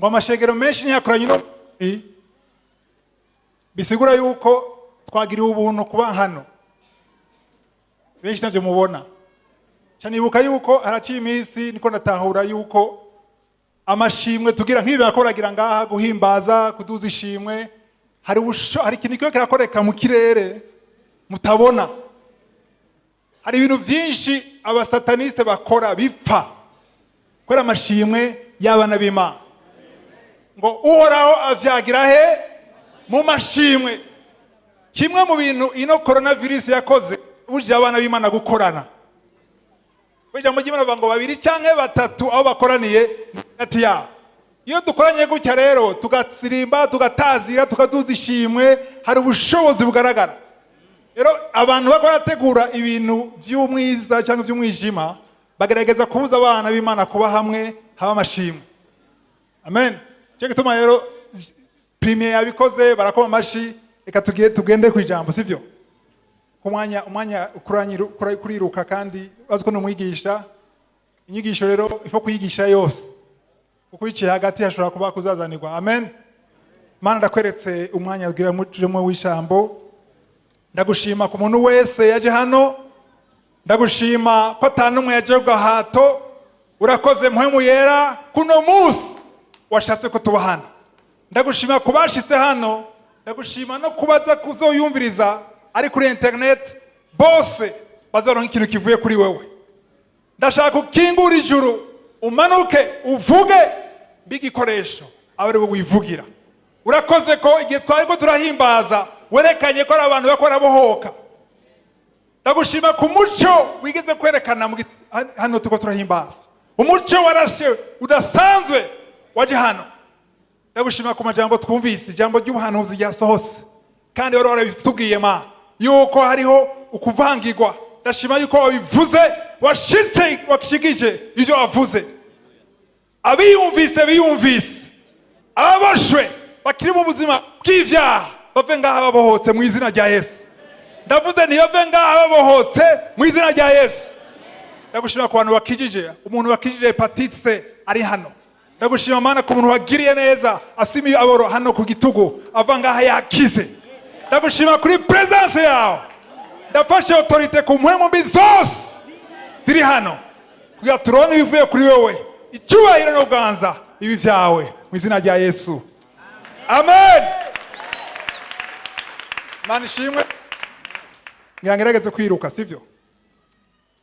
Ngo amashengero menshi ntiyakoranye uno munsi, bisigura yuko twagiriwe ubuntu kuba hano. Benshi ntavyo mubona. Ca nibuka yuko haraciye iminsi niko natahura yuko amashimwe tugira nk'ibi bakoragira ngaha, guhimbaza, kuduza ishimwe, hari ikintu kiba kirakoreka mu kirere mutabona. Hari ibintu byinshi abasataniste bakora bipfa kubera amashimwe y'abana b'Imana. Ngo Uhoraho avyagira he? Mu mashimwe. Kimwe mu bintu ino coronavirus yakoze, bujije abana b'Imana gukorana. Ijambo ry'Imana bavuga ngo babiri canke batatu aho bakoraniye hagati yabo. Iyo dukoranye gutya rero, tugatsirimba, tugatazira, tukaduza ishimwe, hari ubushobozi bugaragara. Rero abantu bako barategura ibintu by'umwiza cyangwa by'umwijima, bagerageza kubuza abana b'Imana kuba hamwe haba amashimwe. Amen. Cyo gituma rero premier yabikoze, barakoma amashi. Reka tugiye tugende ku ijambo, sivyo? Ku mwanya, umwanya kuriruka, kandi bazi ko numwigisha. Inyigisho rero ifo kuyigisha yose, kuko iciye hagati hashobora kuba kuzazanirwa. Amen. Mana, ndakweretse umwanya ugira mujemo w'ijambo. Ndagushima ku muntu wese yaje hano. Ndagushima ko atanumwe yaje ku gahato. Urakoze, Mpwemu Yera, kuno munsi washatse ko tuba hano. Ndagushima ku bashitse hano, ndagushima no kubaza kuzoyumviriza ari kuri internet, bose bazaronka ikintu kivuye kuri wewe. Ndashaka ukingura ijuru, umanuke, uvuge mb'igikoresho, abe ari we wivugira. Urakoze ko igihe twari ko turahimbaza werekanye ko ari abantu bako barabohoka. Ndagushima ku muco wigeze kwerekana hano turiko turahimbaza, umuco warashe udasanzwe waje hano. Ndagushima ku majambo twumvise, ijambo ry'ubuhanuzi ryasohotse, kandi wari warabitubwiye ma yuko hariho ukuvangirwa. Ndashima yuko wabivuze, washitse, washikije ivyo wavuze. Abiyumvise biyumvise, ababoshwe bakiri mu buzima bw'ivyaha bave ngaha babohotse mu izina rya Yesu. Ndavuze ntibave ngaha babohotse mu izina rya Yesu. Ndagushima ku bantu bakijije, umuntu wakijije hépatite C ari hano. Ndagushima, Mana, ku muntu wagiriye neza asimiye aboro hano ku gitugu, ava ngaha yakize. Ndagushima kuri presence yawe. Ndafashe autorité ku mpwemu mbi zose ziri hano kugira turonke ibivuye kuri wewe. Icyubahiro n'ubwanza ibi byawe mu izina rya Yesu, amen. Mana ishimwe. Ngira ngerageze kwiruka, sivyo?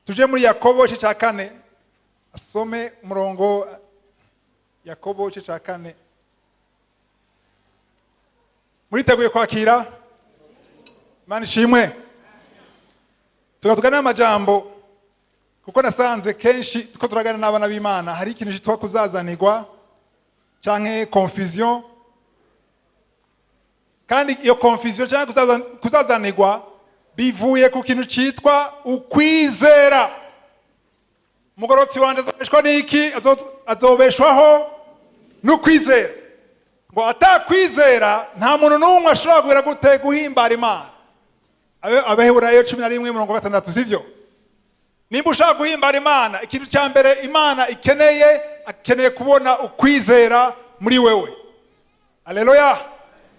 Tuje muri Yakobo igice cya 4, asome umurongo. Yakobo igice cya 4. Muriteguye kwakira? Imana ishimwe. Tugatugana n'amajambo, kuko nasanze kenshi ko turagana n'abana b'Imana hari ikintu cyitwa kuzazanirwa canke confusion. Kandi iyo confusion canke kuzazanirwa bivuye ku kintu cyitwa ukwizera. Umugororotsi wanje azobeshwa n'iki? Azobeshwaho n'ukwizera. Ngo atakwizera nta muntu n'umwe ashobora kugira gute? Guhimbara Imana. Abaheburayo 11:6, sivyo? Nimba ushaka guhimbara Imana, ikintu cya mbere Imana ikeneye, akeneye kubona ukwizera muri wewe. Aleluya!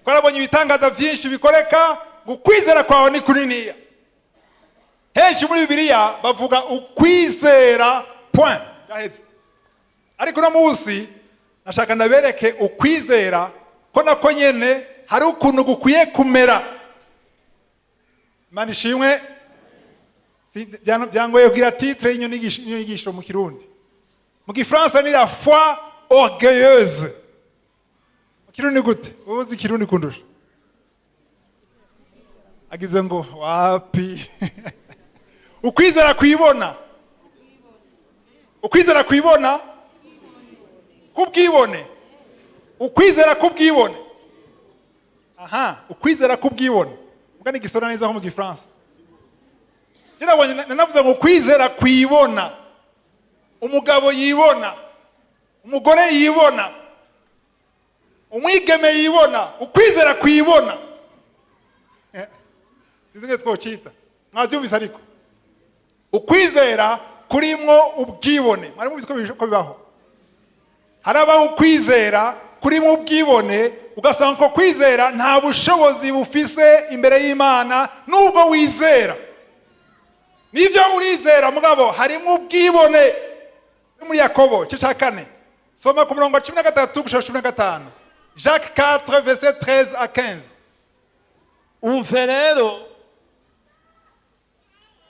Twarabonye ibitangaza byinshi bikoreka ngo ukwizera kwawe ni kuniniya. Henshi muri Bibiliya bavuga ukwizera, point, yaheze. Ariko uno munsi nashaka ndabereke ukwizera ko nako nyene hari ukuntu gukwiye kumera. Imana ishimwe. Byangoye kugira titre y'inyo nyigisho mu Kirundi. Mu Gifaransa ni "La foi orgueilleuse". Mu Kirundi gute? Wowe uzi Ikirundi kundusha. Agize ngo wapi? Ukwizera kwibona, ukwizera kwibona, kubwibone, ukwizera kubwibone. Aha, ukwizera kubwibone mbwa nigisona neza nko mu Gifaransa. Je nabonye nanavuze ngo ukwizera kwibona, umugabo yibona, umugore yibona, umwigeme yibona, ukwizera kwibona. Sinzi nge twocita, mwabyumvise. Ariko ukwizera kurimwo ubwibone, mwari mubizi ko bibaho? Harabaho ukwizera kurimwo ubwibone. Kuri mu bwibone, ugasanga ko kwizera nta bushobozi bufise imbere y'Imana. Nubwo wizera, nibyo urizera, mugabo harimo ubwibone. Muri Yakobo igice cya 4, soma ku murongo wa 13 gushika 15. Jacques 4, verset 13 à 15. Umve rero,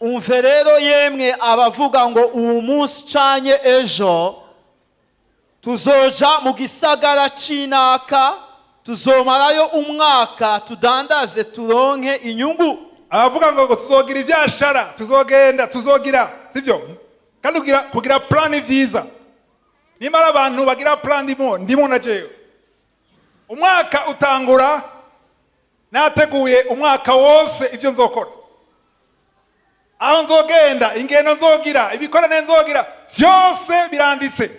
umve rero yemwe abavuga ngo uwu munsi canye ejo tuzoja mu gisagara c'inaka, tuzomarayo umwaka, tudandaze turonke inyungu. Abavuga ngo tuzogira ivyashara, tuzogenda, tuzogira, sivyo? Kandi kugira plan ni vyiza. Nimara abantu bagira plan, ndimo na jewe. Umwaka utangura nateguye umwaka wose, ivyo nzokora, aho nzogenda, ingendo nzogira, ibikorane nzogira, vyose biranditse.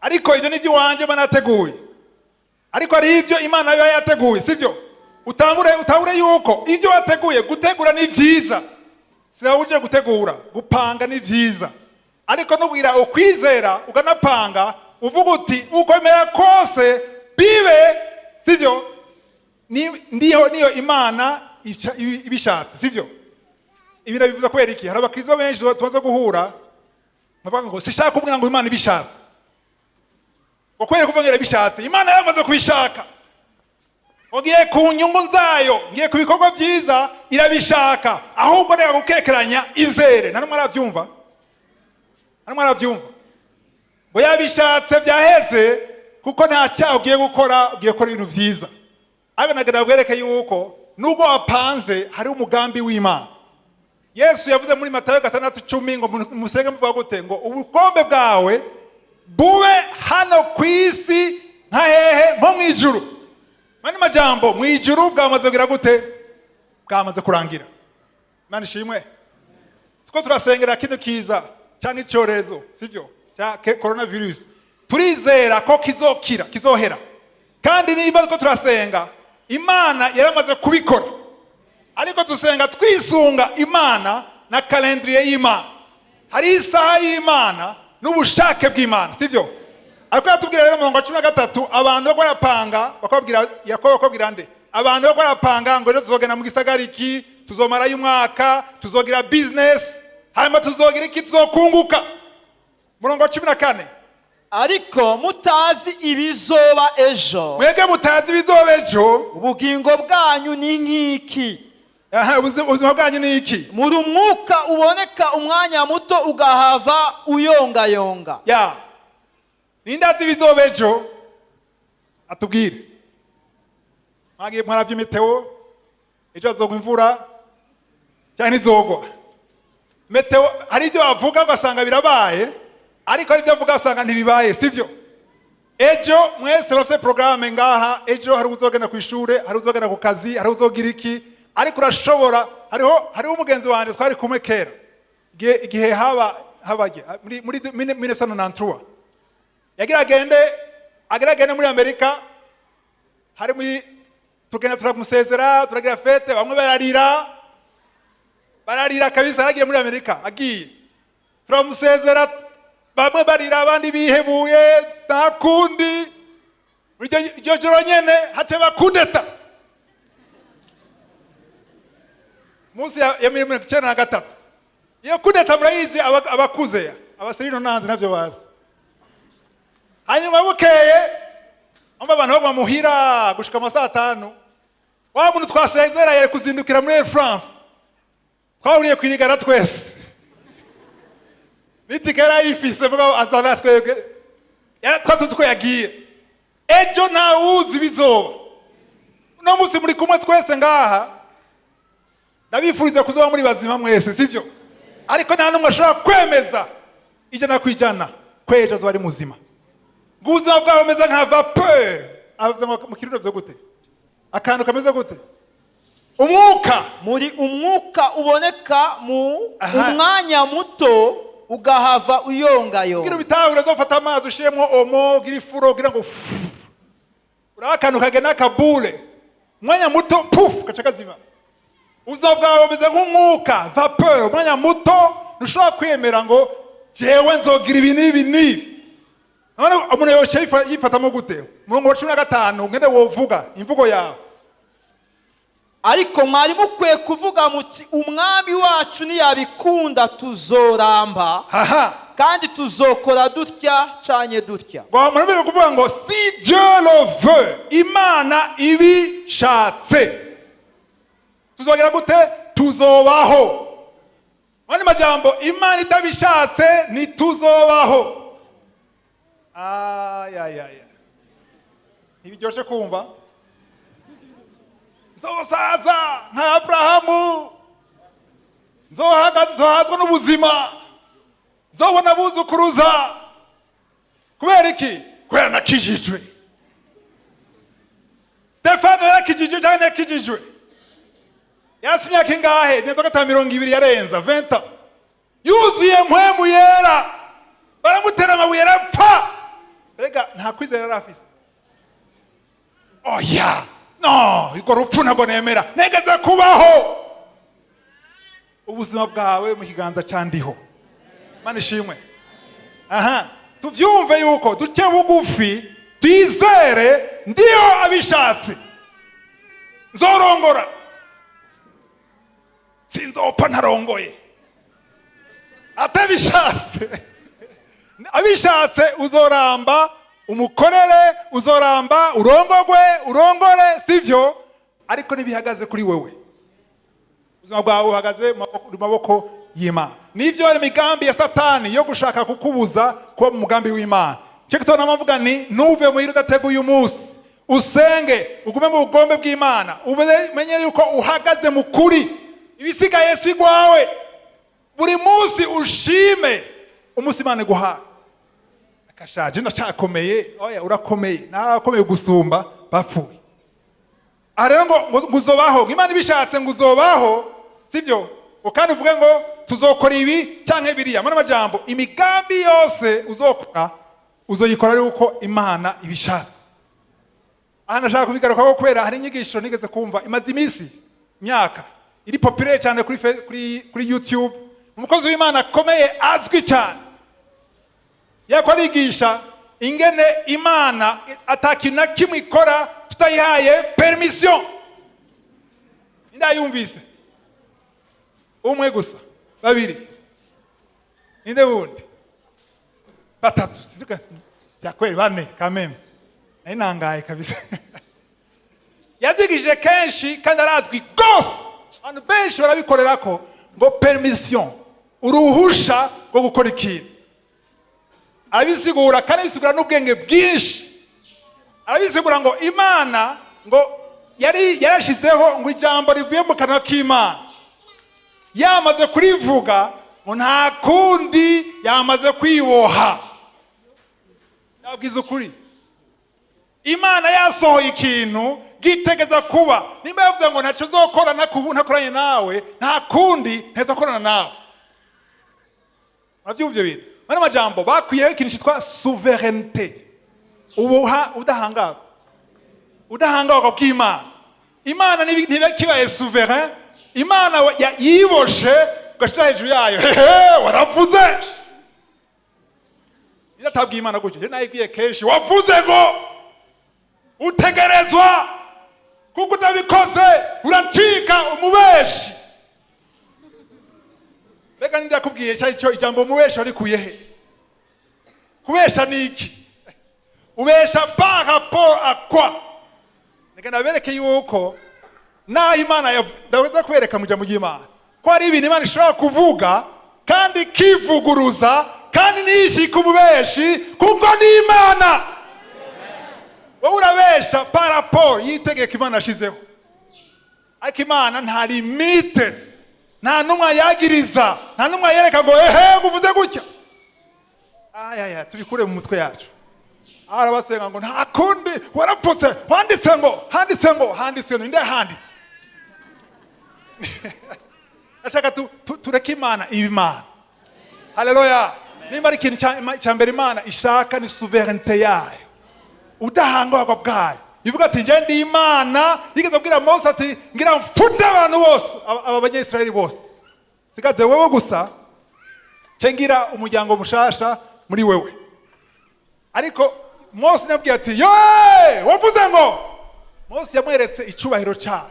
Ariko ivyo ni ivy'iwanje mba nateguye, ariko hari ivyo Imana iba yateguye, sivyo? Utangure utahure yuko ivyo wateguye, gutegura ni vyiza, sinabujije gutegura, gupanga ni vyiza, ariko no kugira ukwizera ukanapanga uvuga uti uko bimera kose bibe, sivyo? Ndiho niyo Imana ibishatse, sivyo? Ibi ndabivuza kubera iki? Hari abakristo benshi tumaze guhura bavuga ngo sishaka kubwira ngo Imana ibishatse, ngo kubera kuvuga ngo irabishatse, Imana yamaze kubishaka, ugiye ku nyungu zayo, ngiye ku bikorwa byiza, irabishaka. Ahubwo reka gukekeranya, izere. Nta n'umwe arabyumva, nta n'umwe arabyumva ngo yabishatse byaheze, kuko nta cyaha ugiye gukora, ugiye gukora ibintu byiza. Ariko nagira bwereke yuko nubwo wapanze, hari umugambi w'Imana. Yesu yavuze muri Matayo 6:10 ngo musenge muvuga gute? Ngo ubukombe bwawe bube hano ku isi nka hehe? Nko mu ijuru. Mani majambo, mu ijuru bwamaze kugira gute? Bwamaze kurangira. Imana ishimwe. Tuko turasengera kino kiza cyangwa icyorezo, sivyo, cya coronavirus. Turizera ko kizokira, kizohera. Kandi niba ko turasenga, Imana yaramaze kubikora, ariko dusenga twisunga Imana na calendrier y'Imana. Hari isaha y'Imana n'ubushake bw'Imana, sivyo? Ariko yatubwira rero murongo wa 13, abantu bako barapanga, bakababwira Yakobo, bakababwira nde? Abantu bako barapanga ngo ejo tuzogenda mu gisagara iki, tuzomarayo umwaka, tuzogira business, hanyuma tuzogira iki, tuzokunguka. Murongo wa 14. Ariko mutazi ibizoba ejo. Mwebwe mutazi ibizoba ejo. Ubugingo bwanyu ni nk'iki? Aha, ubuzima bwanyu ni iki? Muri umwuka uboneka umwanya muto ugahava uyongayonga. Ya, ninde azi ibizoba ejo? Atubwire. Mwagiye mwaravye météo, ejo hazogwa imvura cyangwa ntizogwa? Météo hari ibyo bavuga ugasanga birabaye, ariko hari ibyo bavuga ugasanga ntibibaye, sivyo? Ejo mwese murafise programme ngaha. Ejo hari uzogenda ku ishure, hari uzogenda ku kazi, hari uzogira iki, ariko urashobora, hariho umugenzi wanje twari kumwe kera, igihe haba habage muri 1993, yagira agende, agira agende muri Amerika. Hari muri tugenda turamusezera, turagira fête, bamwe bararira, bararira kabisa. Yaragiye muri Amerika, agiye turamusezera, bamwe barira, abandi bihebuye, nta kundi. Muri iryo joro nyene haca coup d'état munsi ya 93. Iyo coup d'état murayizi, abakuze, abasirino nanze navyo bazi. Hanyuma bukeye umva abantu baguma muhira gushika amasaha 5. Wa muntu twasezera yari kuzindukira muri Air France, twahuriye kwirigara twese, n'itike yari ayifise, mugabo azana twebwe twatuzi ko yagiye. Ejo ntawuzi bizoba. Uno munsi muri kumwe twese ngaha, ndabifuriza kuzoba muri bazima mwese, sivyo? Ariko nta n'umwe ashobora kwemeza 100% ko ejo azoba ari muzima. Ngo ubuzima bwawe bumeze nka vapeur. Avuze ngo mu Kirundi bivuze gute? Akantu kameze gute? Umwuka. Muri umwuka uboneka mu umwanya muto ugahava uyongayonga. Kugira ubitahure, uzofata amazi ushiremo Omo, ugira ifuro, ugira ngo uraba akantu kagenda kabure, umwanya muto, puf, gaca kazima. Ubuzima bwawe bumeze nk'umwuka, vapeur, umwanya muto. Ntushobora kwemera ngo jewe nzogira ibi n'ibi n'ibi. None umuntu yoshe yifatamo gute? Umurongo wa 15, ngende wovuga imvugo yawe. Ariko mwari mukwiye kuvuga muti: "Umwami wacu niyabikunda, tuzoramba kandi tuzokora dutya canye dutya." Ngo murabire kuvuga ngo "si Dieu le veut", Imana ibishatse, tuzogera gute? Tuzobaho. Mani majambo, Imana itabishatse ntituzobaho. Ayayaya, ntibiryoshe kumva. Nzosaza nka Aburahamu, nzohazwa n'ubuzima, nzobona abuzukuruza. Kubera iki? Kubera nakijijwe. Stefano yarakijijwe cyangwa ntiyakijijwe? Yasi imyaka ingahe? Neza ko ata 20 yarenza 20, yuzuye Mpwemu Yera, baramutera amabuye arapfa. Mbega nta kwizera yari afise? Oya, no urwo rupfu ntabwo nemera, negeze kubaho. Ubuzima bwawe mu kiganza cyandiho. Mana ishimwe. Aha tuvyumve yuko duce bugufi, twizere ndiyo abishatse nzorongora, sinzopfa ntarongoye. Atabishatse, abishatse uzoramba umukorere, uzoramba urongogwe, urongore, sivyo? Ariko ntibihagaze kuri wewe. Ubuzima bwawe buhagaze mu maboko y'Imana. Nivyo, imigambi ya Satani yo gushaka kukubuza kuba mu mugambi w'Imana. Cyo gituma navuga nti ntuve muhira udateguye umunsi, usenge, ugume mu bugombe bw'Imana, umenye yuko uhagaze mu kuri, ibisigaye si gwawe. Buri munsi ushime umunsi Imana iguhaye. Akashaje, ndacyakomeye. Oya, urakomeye, nakomeye gusumba bapfuye. Aha rero ngo uzobaho, ngo Imana ibishatse ngo uzobaho, sibyo? Ngo kandi uvuge ngo tuzokora ibi cyangwa biriya. Muri amajambo, imigambi yose uzokora uzoyikora ari uko Imana ibishatse. Aha ndashaka kubigarukaho kubera hari inyigisho nigeze kumva imaze iminsi, imyaka, iri populaire cyane kuri YouTube. Umukozi w'Imana akomeye azwi cyane yako arigisha ingene Imana atakintu na kimwe ikora tutayihaye permission. Ninde yumvise? Umwe gusa, babiri, ninde wundi? Batatu. Bya kweli, bane kameme. Nari nangaye kabisa. Yabyigishije kenshi kandi arazwi rwose, abantu benshi barabikorera ko ngo permission, uruhusha rwo gukora ikintu. Arabisigura kandi abisigura n'ubwenge bwinshi. Arabisigura ngo Imana ngo yari yarashyizeho ngo ijambo rivuye mu kanwa k'Imana, yamaze kurivuga ngo nta kundi, yamaze kwiboha. Yabwiza ukuri, Imana yasohoye ikintu gitegeza kuba. Nimba yavuze ngo ntacyo uzokora ntakoranye nawe, nta kundi, ntezakorana nawe. Urabyumva ibyo bintu? Muri amajambo, bakwiyeho ikintu cyitwa souveraineté, ubuha udahangarwa bw'Imana. Imana ntiba kibaye souverain. Imana yiboshe ugashyira hejuru yayo. Hehe, waravuze. Iyo atabwiye Imana gutyo, njye nayibwiye kenshi: "Wavuze ngo utegerezwa, kuko utabikoze uracika umubeshi." Mbega ninde yakubwiye cyari cyo ijambo umubeshi warikuye he? Kubesha ni iki? Ubesha par rapport à quoi? Reka ndabereke yuko naho Imana ndaza kubereka mu ijambo ry'Imana ko hari ibintu Imana ishobora kuvuga kandi ikivuguruza, kandi ntiyishike umubeshi, kuko ni Imana. Wowe urabesha par rapport y'itegeko Imana yashizeho, ariko Imana nta limite, nta n'umwe ayagiriza, nta n'umwe ayereka ngo ehe, ngo uvuze gutya. Ayaya, tubikure mu mutwe yacu. Arabasenga ngo nta kundi, warapfutse, wanditse ngo handitse ngo handitse ngo ninde handitse? Ashaka tureke Imana iba Imana. Haleluya! Nimba ari ikintu cya mbere Imana ishaka ni souveraineté yayo, ubudahangarwa bwayo. Ivuga ati: "Njye ndi Imana." Yigeze abwira Mose ati: "Ngira mfute abantu bose, aba Banyayisiraheli bose, sigaze wowe gusa, nce ngira umuryango mushasha muri wewe." Ariko Mose nabwiye ati: "Yoe, wavuze ngo." Mose yamweretse icyubahiro cyayo.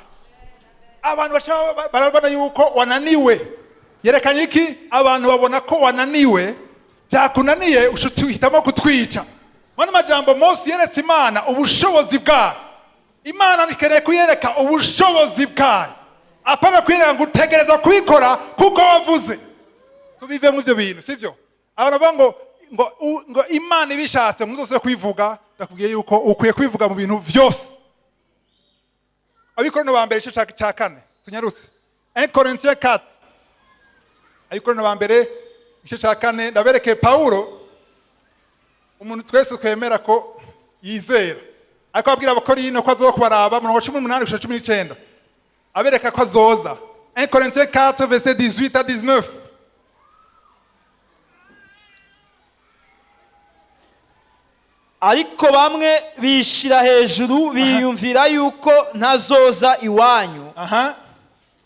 Abantu baca barabona yuko wananiwe. Yerekanye iki? Abantu babona ko wananiwe, byakunaniye, uhitamo kutwica. Mwana majambo, Mose yeretse Imana ubushobozi bwayo. Imana ikeneye kuyereka ubushobozi bwayo, apana kuyereka ngo utegereza kubikora kuko wavuze. Tubivemo ivyo bintu, sivyo? Abantu bavuga ngo Imana ibishatse muzose kubivuga. Ndakubwiye yuko ukwiye kubivuga mu bintu vyose. Abikorino ba mbere, igice ca kane, tunyarutse. 1 Corinthiens 4, Abikorino ba mbere, igice ca kane. Ndaberekeye Pawulo, umuntu twese twemera ko yizera, ariko abwira Abakorino ko azoza kubaraba, murongo 18 gushika 19, abereka ko azoza. 1 Corinthiens 4, verset 18 à 19. Ariko bamwe bishira hejuru, biyumvira yuko ntazoza iwanyu.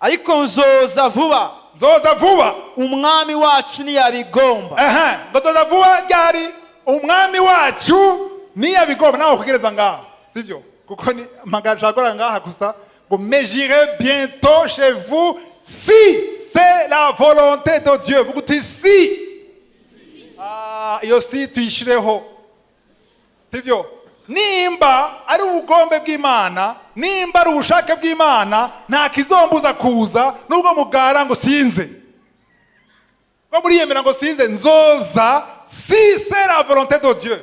Ariko nzoza vuba. Nzoza vuba. Umwami wacu ntiyabigomba. Aha, ngo nzoza vuba ryari? Umwami wacu niyabigomba. Nawe kugereza ngaho, sivyo? Kuko ni magajagora ngaha gusa ngo: "Mais j'irai bientôt chez vous si c'est la volonté de Dieu." Vuga uti: "Si." Ah, iyo si tuyishireho, sivyo? Nimba ari ubugombe bw'Imana, nimba ari ubushake bw'Imana, nta kizombuza kuza. Nubwo mugara ngo sinze, ko muriyemera ngo sinze, nzoza si c'est la volonté de Dieu.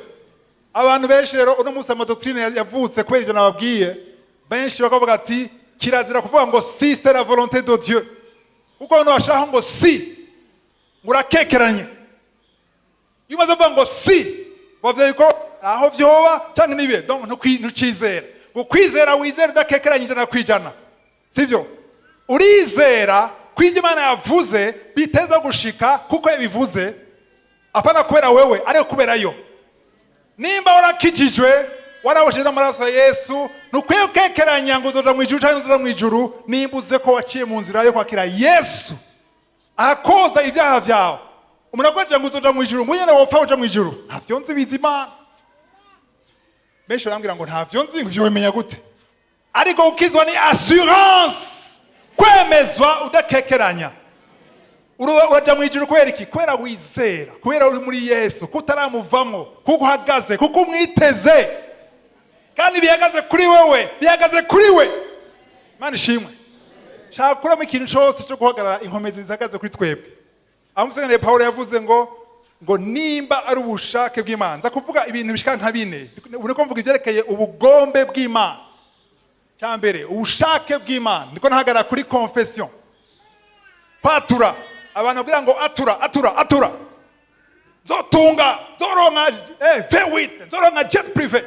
Abantu benshi rero uno munsi, ama doctrine yavutse kubera ivyo nababwiye. Benshi bakavuga ati: "Kirazira kuvuga ngo si c'est la volonté de Dieu", kuko abantu bashaka ngo si, ngo urakekeranye. Iyo umaze kuvuga ngo si, bavuze yuko aho vyoba cyangwa nibihe, donc ntucizera. Ngo kwizera, wizera udakekeranye 100%, sivyo? Urizera ko ivyo Imana yavuze biteza gushika kuko yabivuze, apana kubera wewe, ariko kubera yo. Nimba warakijijwe, warabosheje n'amaraso ya Yesu, ntukwiye gukekeranya ngo uzoja mu ijuru cyangwa uzoja mu ijuru. Nimba uze ko waciye mu nzira yo kwakira Yesu akoza ibyaha byawe, umuntu akwagira ngo uzoja mu ijuru, ngo nyene wopfa uja mu ijuru, ntavyo nzi, bizi Imana. Benshi barambwira ngo: "Ntavyo nzi", ngo ivyo bimenya gute? Ariko gukizwa ni assurance, kwemezwa udakekeranya. Uraja mu ijuru kubera iki? Kubera wizera, kubera uri muri Yesu, kutaramuvamwo, kuko uhagaze, kuko umwiteze, kandi bihagaze kuri wewe, bihagaze kuri we. Imana ishimwe. Shaka kuramo ikintu cyose cyo guhagarara, inkomezi zihagaze kuri twebwe. Aho Musenyeri Paul yavuze ngo nimba ari ubushake bw'Imana. Nza kuvuga ibintu bishika nka bine. Ubu niko mvuga ibyerekeye ubugombe bw'Imana. Cya mbere, ubushake bw'Imana. Niko nahagarara kuri confession, kwatura. Abantu babwira ngo: "Atura, atura, atura, nzotunga, nzoronka V8, nzoronka jet privé."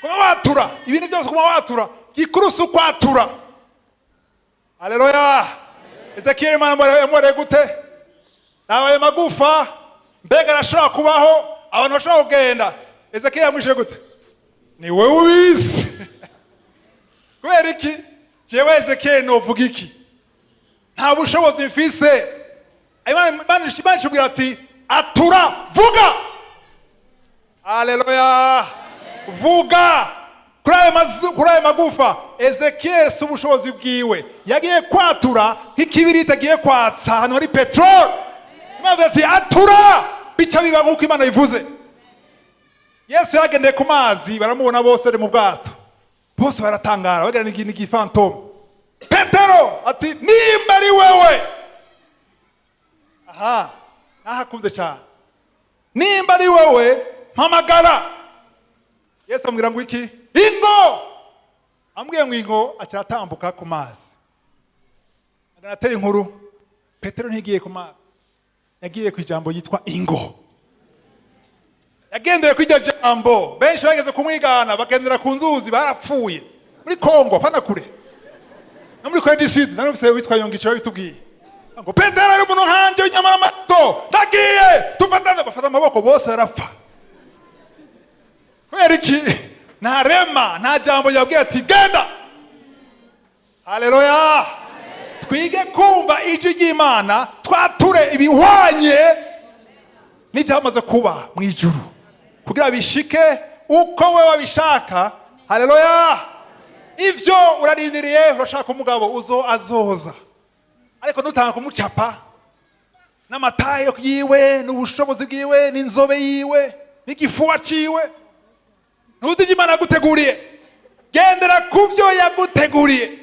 Kuma watura ibintu byose, kuma watura. Gikuru si ukwatura. Haleluya! Ezekiel, Imana yamuboneye gute? Nabaye magufa, mbega arashobora kubaho? Abantu bashobora kugenda? Ezekiel yamwishe gute? Ni wowe ubizi. Kubera iki? Jewe Ezekiel novuga iki? Nta bushobozi mfise. Imana ishubwira ati: "Atura, vuga." Haleluya! Vuga kuri ayo magufa. Ezekiel si ubushobozi bwiwe, yagiye kwatura nk'ikibiriti agiye kwatsa ahantu hari peteroli. Imana ati: "Atura", bica biba nk'uko Imana bivuze. Yesu yaragendeye ku mazi, baramubona bose ari mu bwato, bose baratangara, bagira ni igi fantôme. Petero ati: "Nimba ari wewe", aha nahakunze cyane, "nimba ari wewe, mpamagara." Yesu amubwira ngo iki? "Ingo." Ambwiye ngo ingo, acaratambuka ku mazi. Atera inkuru, Petero ntigiye ku mazi, yagiye ku ijambo yitwa "ingo". Yagendeye kuri iryo jambo. Benshi bageze kumwigana, bagendera ku nzuzi, barapfuye. Muri Kongo, pana kure, no muri Corée du Sud, nari witwa Yongicho babitubwiye ngo: "Petero ari umuntu nkanje w'inyama y'amaso, ndagiye, tufatane." Bafata amaboko, bose barapfa. Kubera iki? Nta rema, nta jambo yabwiye ati: "Genda." Haleluya! Twige kumva ijwi ry'Imana, twature ibihwanye n'ibyamaze kuba mu ijuru. Kugira bishike uko we wabishaka. Haleluya! Ivyo urarindiriye, urashaka umugabo uzo azoza, ariko ntutanga kumucapa n'amatayo yiwe, n'ubushobozi bwiwe, n'inzobe yiwe, n'igifuwa ciwe. Ntuzi ibyo Imana yaguteguriye. Gendera ku byo yaguteguriye.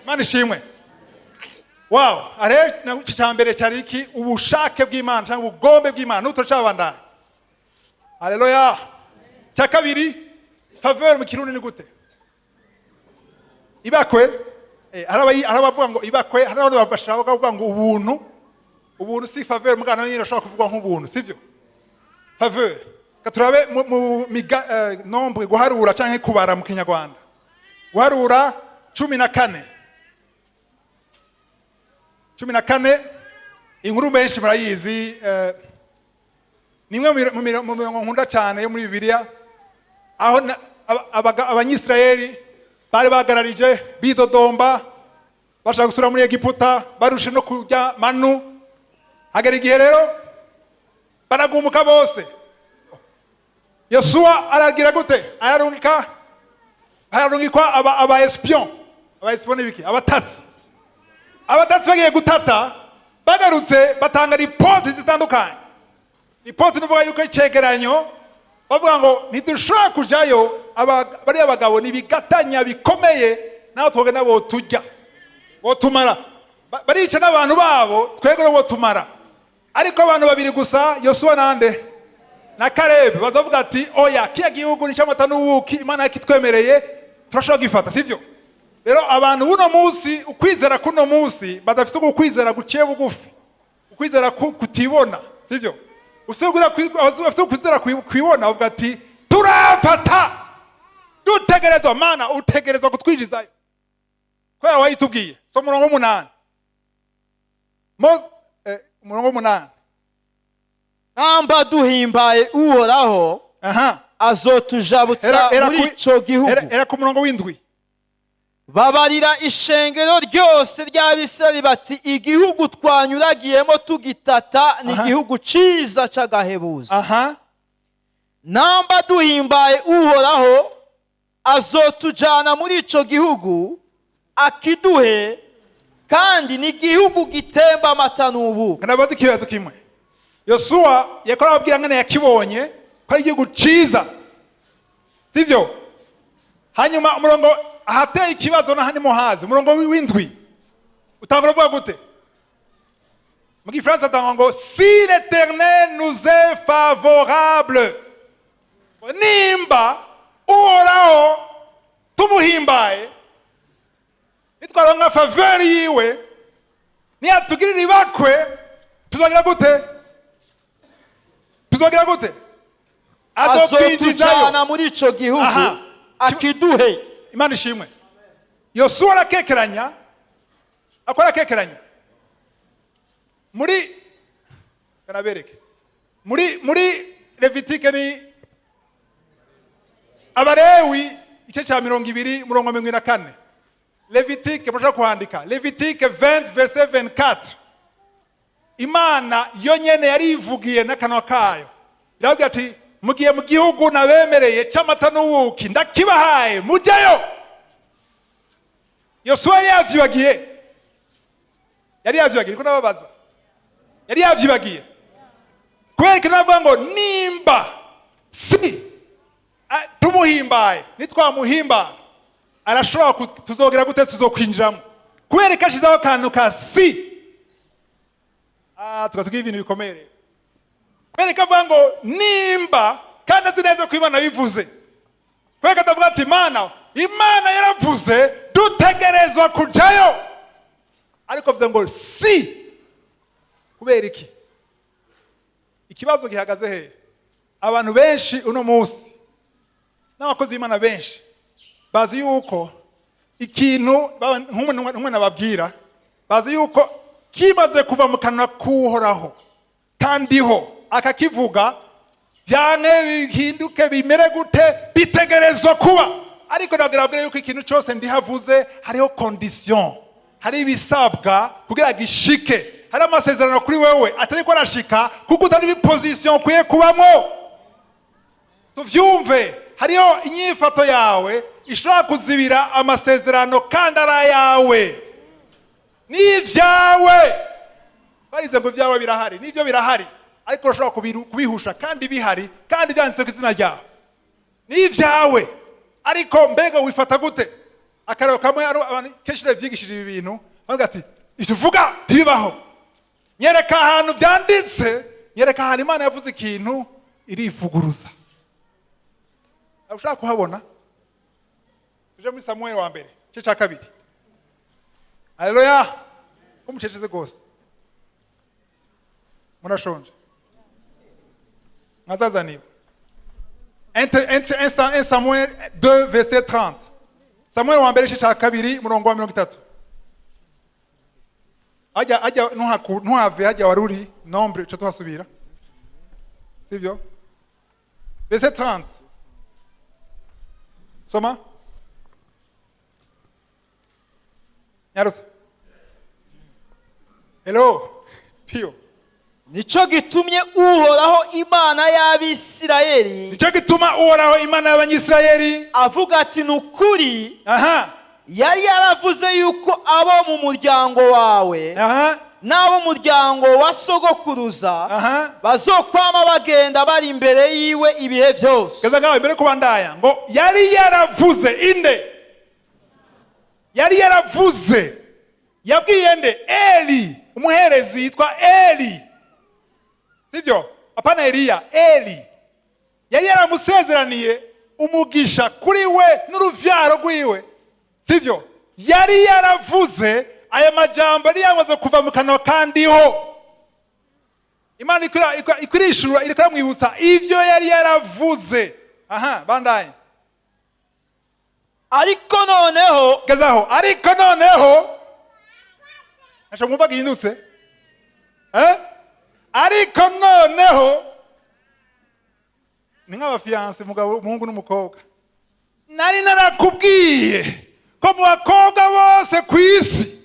Imana ishimwe. Wow! Are iki cya mbere cyari iki? Ubushake bw'Imana cyangwa ubugombe bw'Imana. N'uturacabandanya. Haleluya! Cya kabiri, faveur mu Kirundi ni gute? Ibakwe. Hari abavuga ngo ibakwe, hari n'abandi bashaka kuvuga ngo ubuntu. Ubuntu si faveur, mugana nyine ashobora kuvugwa nk'ubuntu, sivyo? Faveur. Ka turabe mu nombre, guharura canke kubara mu Kinyarwanda. Guharura 14, 14. Inkuru benshi murayizi. Ni imwe mu mirongo nkunda cyane yo muri Bibiliya, aho Abanyisirayeli bari bagararije, bidodomba, bashaka gusubira muri Egiputa, barushe no kurya manu. Hagera igihe rero baragumuka bose. Yosuwa aragira gute? Ararungika, hararungikwa aba espion. Aba espion ni biki? Abatatsi. Abatatsi bagiye gutata, bagarutse batanga ripoti zitandukanye. Ripoti nuvuga yuko icegeranyo, bavuga ngo ntidushobora kujayo, bariya bagabo ni ibigatanya bikomeye, naho twogenda boturya, botumara. Barica n'abantu babo, twebwe botumara. Ariko abantu babiri gusa, Yosuwa nande? Na Karebu, bazavuga ati: "Oya, kiya gihugu ni cy'amata n'ubuki, Imana yakitwemereye, turashobora gifata." Sivyo? Rero abantu buno munsi, ukwizera kuno munsi, badafite ukwizera guciye bugufi, ukwizera kutibona, sivyo? Ufite ukwizera kwibona, bavuga ati: "Turafata, dutegerezwa, Mana utegerezwa kutwinjizayo kubera wayitubwiye." So umurongo w'umunani. Umurongo w'umunani. Namba duhimbaye Uhoraho, azotujabutsa Era muri ico gihugu. Era ku murongo w'indwi. Babarira ishengero ryose ry'Abisirayeli bati: "Igihugu twanyuragiyemo tugitata ni igihugu ciza c'agahebuzo. Namba duhimbaye Uhoraho, azotujana muri ico gihugu akiduhe, kandi ni igihugu gitemba amata n'ubuki." Ndabaza ikibazo kimwe. Yosuwa yakora ababwira ngene yakibonye ko ari igihugu ciza, sivyo? Hanyuma umurongo ahateye ikibazo n'ahandi muhazi, umurongo w'indwi utangura uvuga gute? Mu Gifaransa atanga ngo: "Si l'Éternel nous est favorable", nimba Uhoraho tumuhimbaye, nitwaronka faveur yiwe, niyatugirira ibakwe, tuzogira gute? Tuzogira gute? Azotwinjizayo. Azotujana muri ico gihugu akiduhe. Imana ishimwe. Yosuwa arakekeranya, akora akekeranya muri kanabereke muri Levitike, ni Abarewi, igice cya 20, umurongo wa 24. Levitike, murashobora kuhandika Levitike 20 verset 24. Imana yo nyene yarivugiye n'akanwa kayo, irababwira ati: "Mugiye mu gihugu nabemereye c'amata n'ubuki, ndakibahaye, mujyayo." Yosuwa yari yavyibagiye, yari yavyibagiye. Niko ndababaza, yari yavyibagiye? Kubera ikintu navuga ngo nimba, si tumuhimbaye, nitwamuhimbara arashobora tuzogera gute? Tuzokwinjiramo. Kubera ko ashyizeho akantu ka si, tukatugira ibintu bikomeye rero. Kubera ko avuga ngo nimba, kandi azi neza ko Imana bivuze. Kubera ko atavuga ati: "Imana, Imana yaravuze, dutegerezwa kujayo", ariko avuze ngo si. Kubera iki? Ikibazo gihagaze he? Abantu benshi uno munsi, n'abakozi b'Imana benshi, bazi yuko ikintu nk'umuntu nababwira, bazi yuko kimaze kuva mu kanwa k'Uhoraho, kandiho akakivuga, byanke bihinduke bimere gute, bitegerezwa kuba. Ariko nabwira abwira yuko ikintu cyose ndihavuze hariho condition, hari ibisabwa kugira gishike. Hari amasezerano kuri wewe atari ko arashika kuko utari muri position ukwiye kubamo. Tuvyumve, hariho inyifato yawe ishobora kuzibira amasezerano kandi ari ayawe n'ibyawe. Barize ngo ibyawe birahari, n'ibyo birahari, ariko urashobora kubihusha kandi bihari, kandi byanditse ku izina ryawe n'ibyawe. Ariko mbega wifata gute? Akarero kamwe ari abantu kenshi bavyigishije ibi bintu, bavuga ati: "Ivyo uvuga ntibibaho, nyereka ahantu byanditse, nyereka ahantu Imana yavuze ikintu irivuguruza." Ushaka kuhabona? Tuje muri Samuel wa mbere, igice cya kabiri. Haleluya! Ko muceceze rwose, murashonje, mwazazaniwe. 1 Samuel 2 verset 30. Samuel wa mbere, igice cya kabiri, murongo wa 30. Hajya hajya, ntuhave hajya wari uri nombre, uca tuhasubira, sibyo? Verset 30, soma nyarusa. Hello Pio. Nicyo gitumye Uhoraho Imana y'Abisirayeli Nicyo gituma Uhoraho Imana y'Abanyisirayeli avuga ati: "Ni ukuri, yari yaravuze yuko abo mu muryango wawe n'abo mu muryango wa sogokuruza bazokwama bagenda bari imbere yiwe ibihe byose." Keza ngaho imbere kubandaya ngo yari yaravuze. Inde yari yaravuze? Yabwiye nde? Eli, umuherezi yitwa Eli, sibyo? Apana Eliya, Eli. Yari yaramusezeraniye umugisha kuri we n'uruvyaro rwiwe, sibyo? Yari yaravuze aya majambo, yari yamaze kuva mu kanwa kandiho. Imana ikwirishura, iriko iramwibutsa ivyo yari yaravuze. Aha, bandanye. Ariko noneho Gezaho. Ariko noneho ntaco mwumva gihindutse, eh? Ariko noneho ni nk'aba fiancés, umugabo, umuhungu n'umukobwa. Nari narakubwiye ko mu bakobwa bose ku isi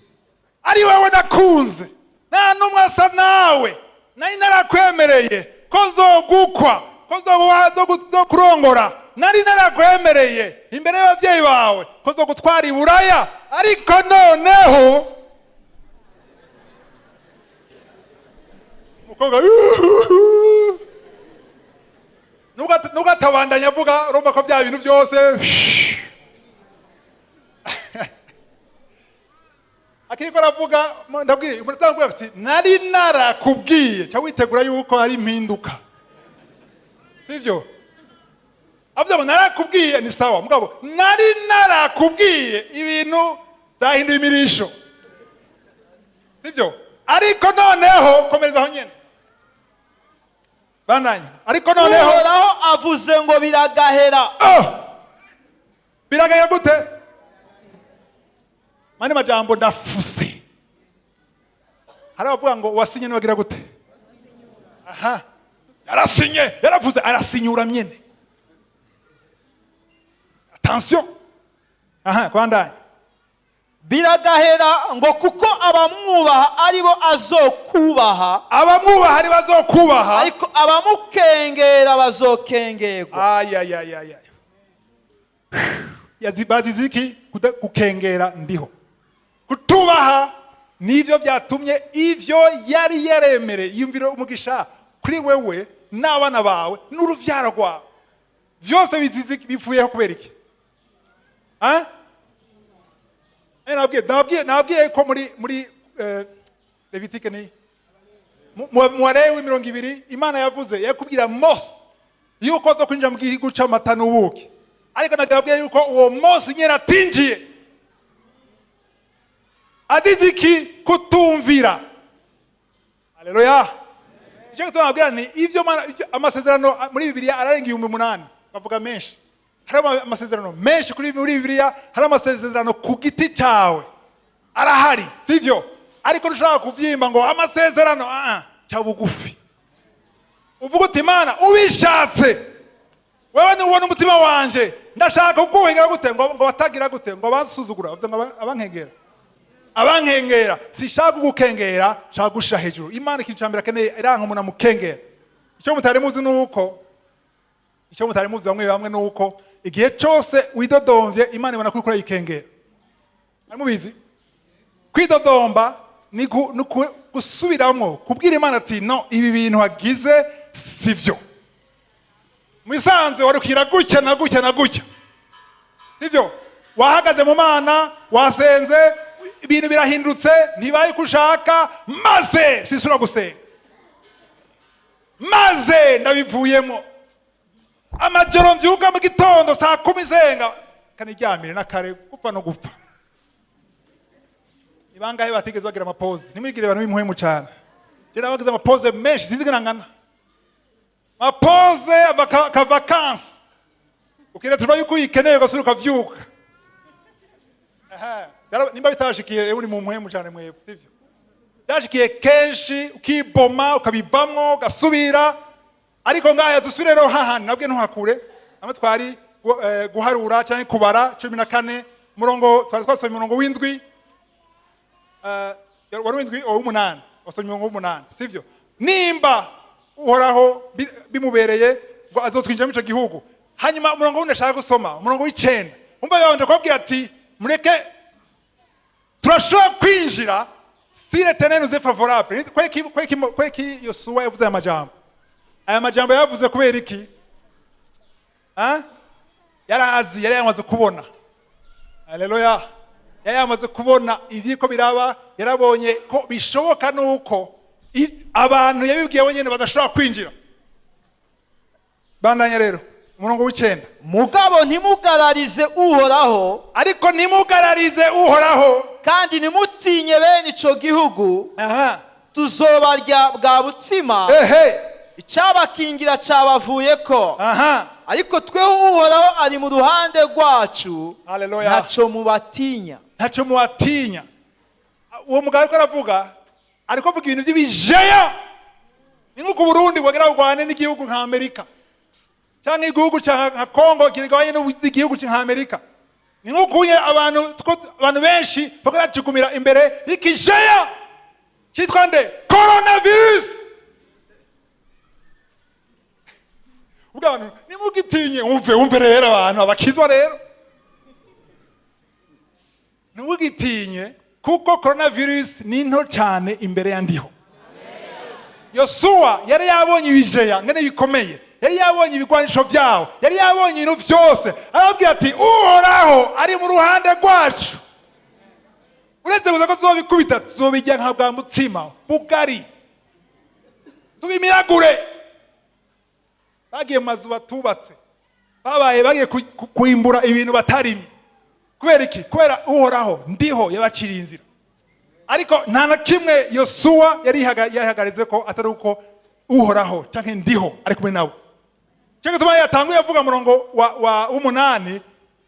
ari wowe nakunze, nta n'umwe asa nawe. Nari narakwemereye ko nzogukwa, ko nzokurongora. Nari narakwemereye imbere y'ababyeyi bawe ko nzogutwara i Buraya. Ariko noneho umukobwa nubwo atabandanya avuga, urumva ko bya bintu byose akiriko aravuga. Ndabwiye umuntu atangubwira ati: "Nari narakubwiye", ca witegura yuko hari impinduka, sivyo? Avuze ngo "narakubwiye", ni sawa. Mugabo "nari narakubwiye", ibintu zahinduye imirisho, sivyo? Ariko noneho, komereza aho nyene, bandanya. Ariko noneho Uhoraho avuze ngo: "Biragahera." Oh! Biragahera gute? Mani majambo, ndafuse. Hari abavuga ngo wasinye nibagira gute? Aha, yarasinye, yaravuze, arasinyura myene. Attention, aha, kwandanya. Biragahera ngo kuko abamwubaha ari bo azokubaha. Abamwubaha ari bazokubaha. Ariko abamukengera bazokengerwa. Ayayayaya! Bazize iki? Gukengera ndiho, kutubaha, nivyo byatumye ivyo yari yaremereye. Yumvira umugisha kuri wewe n'abana bawe n'uruvyaro rwawe, vyose bizize, bivuyeho kubera iki? Ah? Nabwiye ko muri Levitike ni mu Balewi 20, Imana yavuze, yakubwira Mose yuko aza kwinjira mu gihugu c'amata n'ubuki, ariko nagabwiye yuko uwo Mose nyene atinjiye. Azize iki? Kutumvira. Haleluya! Icyo gituma nabwira ni ivyo amasezerano muri Bibiliya ararenga 8000, bavuga menshi. Hari amasezerano menshi kuri muri Bibiliya, hari amasezerano ku giti cyawe, arahari, sivyo? Ariko ntushobora kuvyimba ngo amasezerano. Ah, cya bugufi, uvuga uti: "Imana, ubishatse wewe nubona umutima wanje, ndashaka kukuhigira gute ngo batagira gute ngo bansuzugura." Bavuze ngo abankengera, abankengera. Sishaka kugukengera, nshaka gushira hejuru. Imana ikintu cya mbere akeneye, iranka umuntu amukengera. Icyo mutari muzi ni uko Icyo mutari muzi bamwe bamwe ni uko igihe cyose widodomvye, Imana ibona ko uriko urayikengera. Mwari mubizi? Kwidodomba ni gusubiramwo kubwira Imana ati: "No, ibi bintu wagize sivyo. Mu bisanzwe warukira gutya na gutya na gutya, sivyo. Wahagaze mu Mana, wasenze, ibintu birahindutse, ntibaye uko ushaka. Maze sisura gusenga, maze ndabivuyemo. Amajoro mbyuka mu gitondo saa 10 nsenga, kaniryamire n'akare gupfa no gupfa." Ni bangahe batigeze bagira ama pauses? Ntimwigire abantu b'impuhemu cyane. Je nabagize ama pauses menshi, sinzi ngana ama pauses ka vacances, ukira yuko uyikeneye, ugasubira ukavyuka. Aha, nimba bitashikiye, uri mu mpwemu cyane mwebwe, sivyo? Byashikiye kenshi, ukiboma, ukabivamwo, ugasubira. Ariko ngaya dusubire rero hahandi nabwe ntuhakure hamwe twari guharura cyangwa kubara 14, umurongo twari twasomye, umurongo w'indwi, wari w'indwi, uw'umunani. Wasomye umurongo w'umunani, sivyo? Nimba Uhoraho bimubereye ngo azotwinjira muri ico gihugu. Hanyuma umurongo wundi ashaka gusoma, umurongo w'icenda. Umva, yabanje kubabwira ati: "Mureke, turashobora kwinjira si l'Éternel nous est favorable." Kweki Yosuwa yavuze aya majambo? Aya majambo yavuze kubera iki? Ah? Yarazi, yari yamaze kubona. Haleluya! Yari yamaze kubona ibyiko biraba, yarabonye ko bishoboka nuko abantu yabibwiye wenyine badashobora kwinjira. Bandanya rero, umurongo w'icenda. Mugabo ntimugararize Uhoraho. Ariko ntimugararize Uhoraho. Kandi ntimutinye bene ico gihugu. Tuzobarya bwa butsima. Icabakingira cabavuyeko. Ariko tweho Uhoraho ari mu ruhande rwacu. Haleluya. Ntaco mubatinya. Ntacyo mubatinya. Uwo mugabo ariko aravuga, ariko avuga ibintu by'ibijeya. Ni nk'uko Uburundi bwagera bugwane n'igihugu nka Amerika, cyangwa igihugu nka Kongo kirwanye n'igihugu nka Amerika. Ni nk'uko unye abantu benshi bakora imbere y'ikijeya cyitwa nde? Coronavirus. Ubwo abantu nimugitinye. Umve, umve rero, abantu abakizwa rero, ntimugitinye, kuko coronavirus ni nto cyane imbere ya Ndiho. Yosuwa yari yabonye ibijeya ngene bikomeye, yari yabonye ibigwanisho byawo, yari yabonye ibintu byose. Arababwira ati: "Uhoraho ari mu ruhande rwacu. Uretse gusa ko tuzobikubita, tuzobijya nka bwa mutsima bugari, tubimiragure." Bagiye mu mazu batubatse, babaye bagiye kwimbura ibintu batarimye. Kubera iki? Kubera Uhoraho Ndiho yabaciriye inzira. Ariko nta na kimwe Yosuwa yari yihagaritse ko atari uko Uhoraho cyangwa Ndiho ari kumwe nawe. Cyo gituma yatanguye avuga murongo wa w'umunani: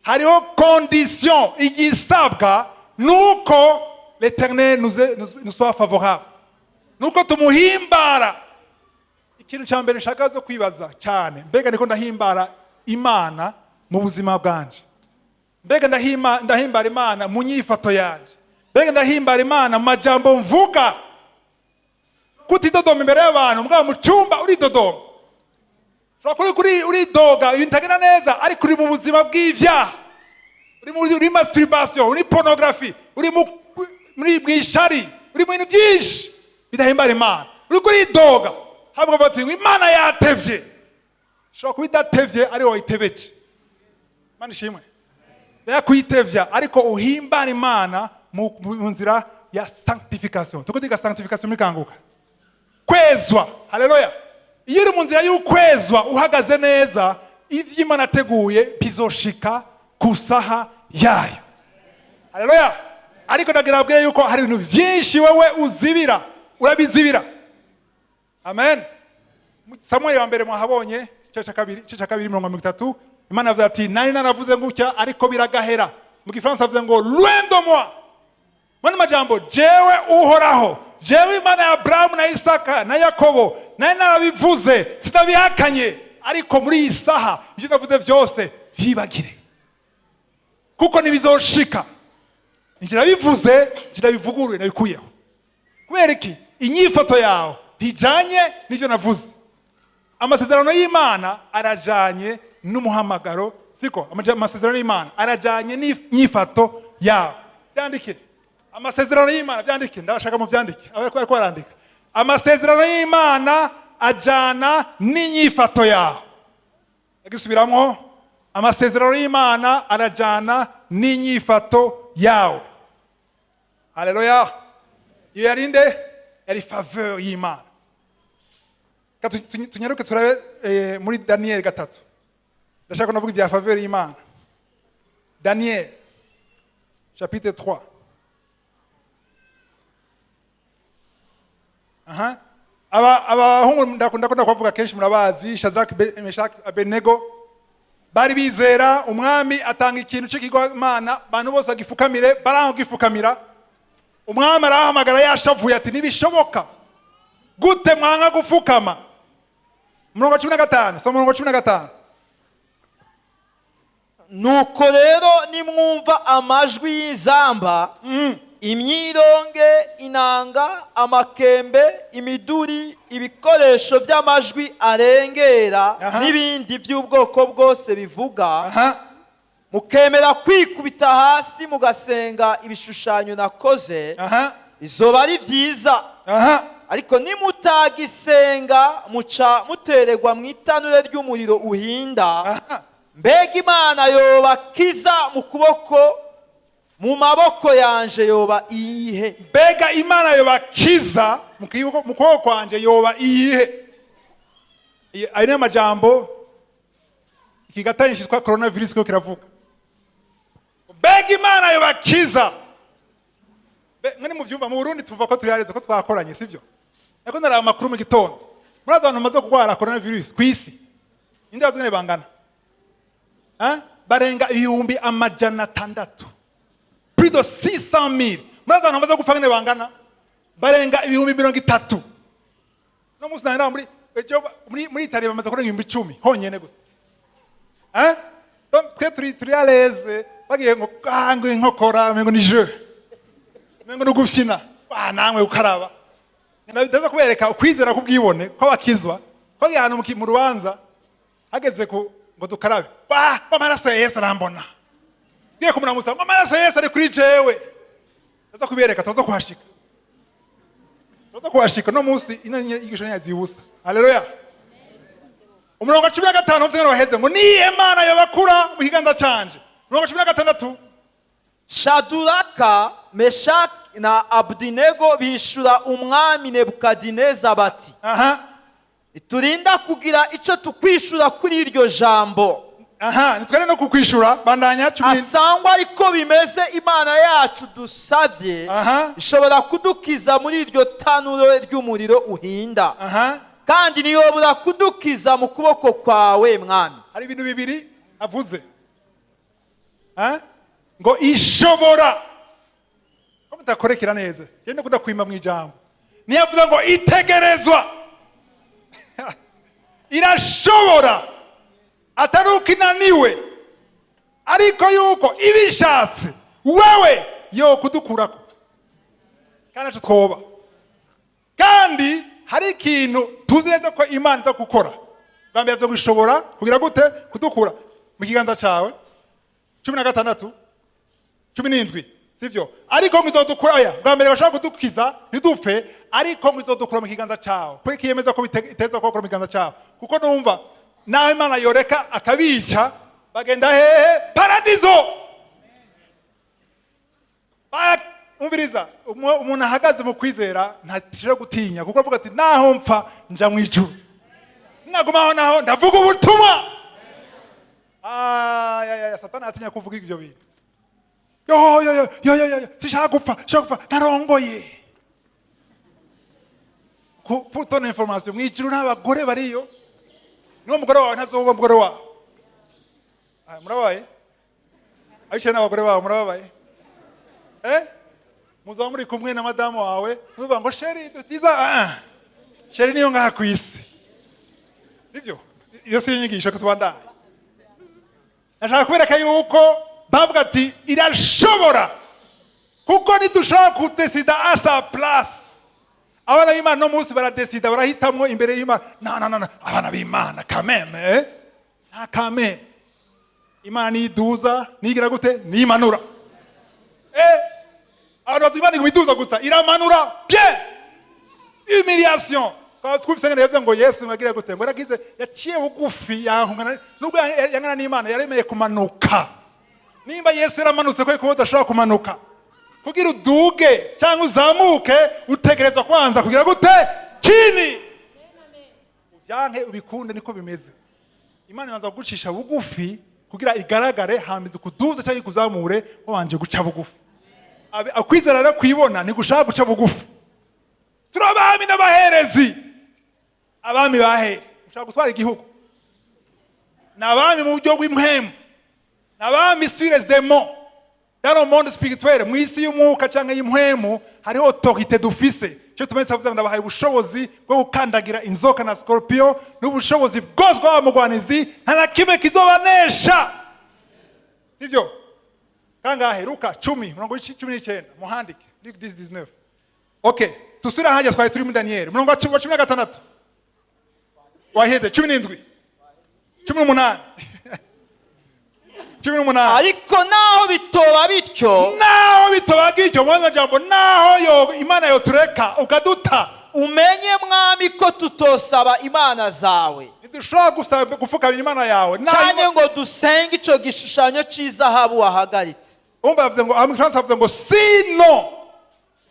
hariho condition, igisabwa nuko l'Éternel nous soit favorable, nuko tumuhimbara. Ikintu cya mbere nshaka zo kwibaza cyane: mbega niko ndahimbara Imana mu buzima bwanje? Mbega ndahimbara Imana mu nyifato yanje? Mbega ndahimbara Imana mu majambo mvuga? Kutidodoma imbere y'abantu, mbwa mu cyumba uridodoma. Ushobora kuba uri uridoga ibintu bitagenda neza, ariko uri mu buzima bw'ibyaha, uri muri masturbation, uri pornography, uri mu ishari, uri mu bintu byinshi bidahimbara Imana. Uri kuridoga habwa bati ngo Imana yatevye. Ushobora kuba idatevye, ari wowe wayitebeje. Imana ishimwe yakuyitevya, ariko uhimbara Imana mu nzira ya sanctification. Tuko tuga sanctification muri Kanguka, kwezwa. Haleluya! Iyo uri mu nzira y'ukwezwa, uhagaze neza, ivyo Imana ateguye bizoshika ku saha yayo. Haleluya! Ariko ndagira abwire yuko hari ibintu byinshi wewe uzibira, urabizibira. Amen. Samuel wa mbere mwahabonye, igice cya kabiri, igice cya kabiri, 30. Imana avuze ati: "Nari naravuze gutya, ariko biragahera." Mu Gifaransa avuze ngo: "Loin de moi." Mani majambo, jewe Uhoraho, jewe Imana ya Aburahamu na Isaka na Yakobo, nari narabivuze, sinabihakanye, ariko muri iyi saha ibyo navuze byose vyibagire, kuko ntibizoshika. Njye nabivuze, njye nabivuguruye, nabikuyeho. Kubera iki? Inyifato yawe ntijanye n'ivyo navuze. Amasezerano y'Imana arajanye n'umuhamagaro, siko? Amasezerano y'Imana arajanye n'inyifato yawe. Byandike, amasezerano y'Imana, byandike, ndabashaka mu byandike. Abariko barandika, amasezerano y'Imana ajana n'inyifato yawe. Ndagisubiramwo: amasezerano y'Imana arajana n'inyifato yawe. Haleluya! Iyo yari nde? Yari faveur y'Imana. Reka tunyaruke turabe muri Daniel 3. Ndashaka navuga ibya faveur y'Imana. Daniel chapitre 3. Aha, aba abahungu ndakunda kubavuga kenshi, murabazi, Shadrach, Meshach, Abednego. Bari bizera umwami, atanga ikintu c'ikigwamana, abantu bose bagifukamire, baranga kugifukamira. Umwami arahamagara yashavuye ati: "Ntibishoboka, gute mwanga gufukama?" Umurongo wa 15, soma umurongo wa 15. Nuko rero nimwumva amajwi y'inzamba, imyironge, inanga, amakembe, imiduri, ibikoresho by'amajwi arengera n'ibindi by'ubwoko bwose bivuga, mukemera kwikubita hasi mugasenga ibishushanyo nakoze, bizoba ari byiza. Ariko nimutagisenga, muca mutererwa mu itanure ry'umuriro uhinda. Mbega Imana yobakiza mu kuboko, mu maboko yanje, yoba iyihe? Mbega Imana yobakiza mu kuboko kwanje yoba iyihe? Ayo niyo majambo ikigatanya cyitwa coronavirus ko kiravuga. Mbega Imana yobakiza? Mwene muvyumva, mu Burundi tuvuga ko turi yareze ko twakoranye, sivyo? Ariko naraba amakuru mu gitondo, murazi abantu bamaze kurwara coronavirus ku isi, ninde bazi ingene bangana? Hein? Barenga 600,000, plus de 600 000. Murazi abantu bamaze gupfa ngene bangana? Barenga 30,000. No munsi nari muri ejo muri Italie bamaze kurenga 10,000 honyene gusa. Hein? Donc twe turi à l'aise, bagiye ngo ah, ngo inkokora ngo ni jeu, ngo ni ugufyina. Ah, namwe gukaraba. Ndaza kubereka ukwizera kubwibone ko bakizwa ko ahantu mu rubanza hageze ku ngo dukarabe, wa amaraso ya Yesu arambona, ngiye kumuramutsa ngo amaraso ya Yesu ari kuri jewe. Ndaza kubereka, tuza kuhashika, tuza kuhashika. No munsi ino nyigisho ntiyazibusa. Haleluya! Umurongo wa 15 uvuze ngo waheze ngo niye Mana yobakura mu kiganza canje. Umurongo wa 16. Shaduraka, Meshaki na Abudinego bishura umwami Nebukadineza bati: "Turinda kugira icyo tukwishura kuri iryo jambo." Aha, nitwere no kukwishura. Bandanya cumi. Asangwa ariko bimeze, Imana yacu dusabye ishobora kudukiza muri iryo tanuro ry'umuriro uhinda, kandi ntiyobora kudukiza mu kuboko kwawe, mwami. Hari ibintu bibiri avuze. Ha? Ngo ishobora, ko mutakorekera neza, genda kudakwima mu ijambo. Niyo avuze ngo itegerezwa, irashobora, atari uko inaniwe, ariko yuko ibishatse wewe yo kudukurako, kandi naco twoba. Kandi hari ikintu tuzi neza ko Imana iza gukora. Bwa mbere, aza gushobora kugira gute? Kudukura mu kiganza cyawe. 16, 17, sivyo? Ariko ngo izodukura, oya, bwa mbere bashobora kudukiza ntidupfe, ariko ngo izodukura mu kiganza cyawe. Kuko ikiyemeza ko iteza kubakura mu kiganza cyawe, kuko numva naho Imana yoreka akabica, bagenda hehe? Paradizo. Umviriza, umuntu ahagaze mu kwizera ntashobora gutinya, kuko avuga ati: "Naho mpfa nja mu ijuru, nagumaho naho ndavuga ubutumwa." Ay, ay, ay, Satani atinya kuvuga ibyo bintu. Yo yo yo yo yo yo, sinshaka gupfa, sinshaka gupfa, narongoye. Pour ton information, mu ijuru nta bagore bariyo. Niwo mugore wawe ntazoba umugore wawe. Ah, murabaye abicaye n'abagore babo, murababaye. Muzaba muri kumwe na madamu wawe, nuvuga ngo chéri dutiza. Ah, chéri niyo ngaha ku isi, sibyo? Iyo si inyigisho ko tubandanye. Nashaka kubereka yuko bavuga ati irashobora, kuko ntidushobora kudesida à sa place. Abana b'Imana no munsi baradesida, barahitamwo imbere y'Imana. No, no, no, no. Abana b'Imana kameme, eh? Nta kameme. Imana niduza, nigira gute, nimanura. Abantu bazi Imana iguma iduza gusa, iramanura bien. Humiliation. Twumvise ngene yavuze ngo Yesu ngagira gute, ngo yaragize, yaciye bugufi, yahungana nubwo yangana n'Imana, yaremeye kumanuka. Nimba Yesu yaramanutse, ko udashobora kumanuka? Kugira uduge cyangwa uzamuke, utegereza kwanza kugira gute? Chini. Ubyanke ubikunde, niko bimeze. Imana ibanza kugucisha bugufi kugira igaragare, hamize kuduza cyangwa ikuzamure wabanje guca bugufi. Akwizera rero kwibona ntigushaka guca bugufi. Turi abami n'abaherezi. Abami bahe? Ushaka gutwara igihugu? Ni abami mu buryo bw'impwemu, ni abami sur les démons dans le monde spirituel. Mu isi y'umwuka cyangwa y'impwemu hariho autorité dufise. Cyo tumenye avuga ngo ndabahaye ubushobozi bwo gukandagira inzoka na scorpion n'ubushobozi bwose bw'abamugwanizi, nta na kimwe kizobanesha. Sivyo? Kangahe? Luka 10, murongo 19, muhandike Luc 10 19. Okay, tusubire hajya twari turi muri Daniel, murongo wa 16 waheze, 17, 18, 18. Ariko naho bitoba bityo, Naho bitobaga icyo mu majambo, naho yo Imana yotureka ukaduta, umenye, mwami, ko tutosaba imana zawe, ntidushobora gusaba gufukamira Imana yawe. Naho cyane ngo dusenge ico gishushanyo c'izahabu wahagaritse. Umva, bavuze ngo, mu Gifaransa bavuze ngo "sinon",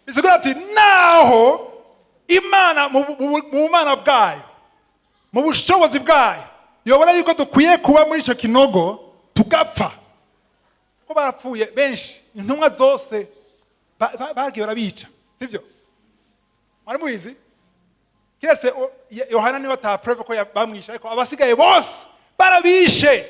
bisigura ati naho Imana mu bumana bwayo, mu bushobozi bwayo, yobona yuko dukwiye kuba muri icyo kinogo tugapfa, ko barapfuye benshi, intumwa zose bagiye barabica, sibyo? Mwari mubizi? Kiretse Yohana niwe ata preuve ko bamwishe, ariko abasigaye bose barabishe.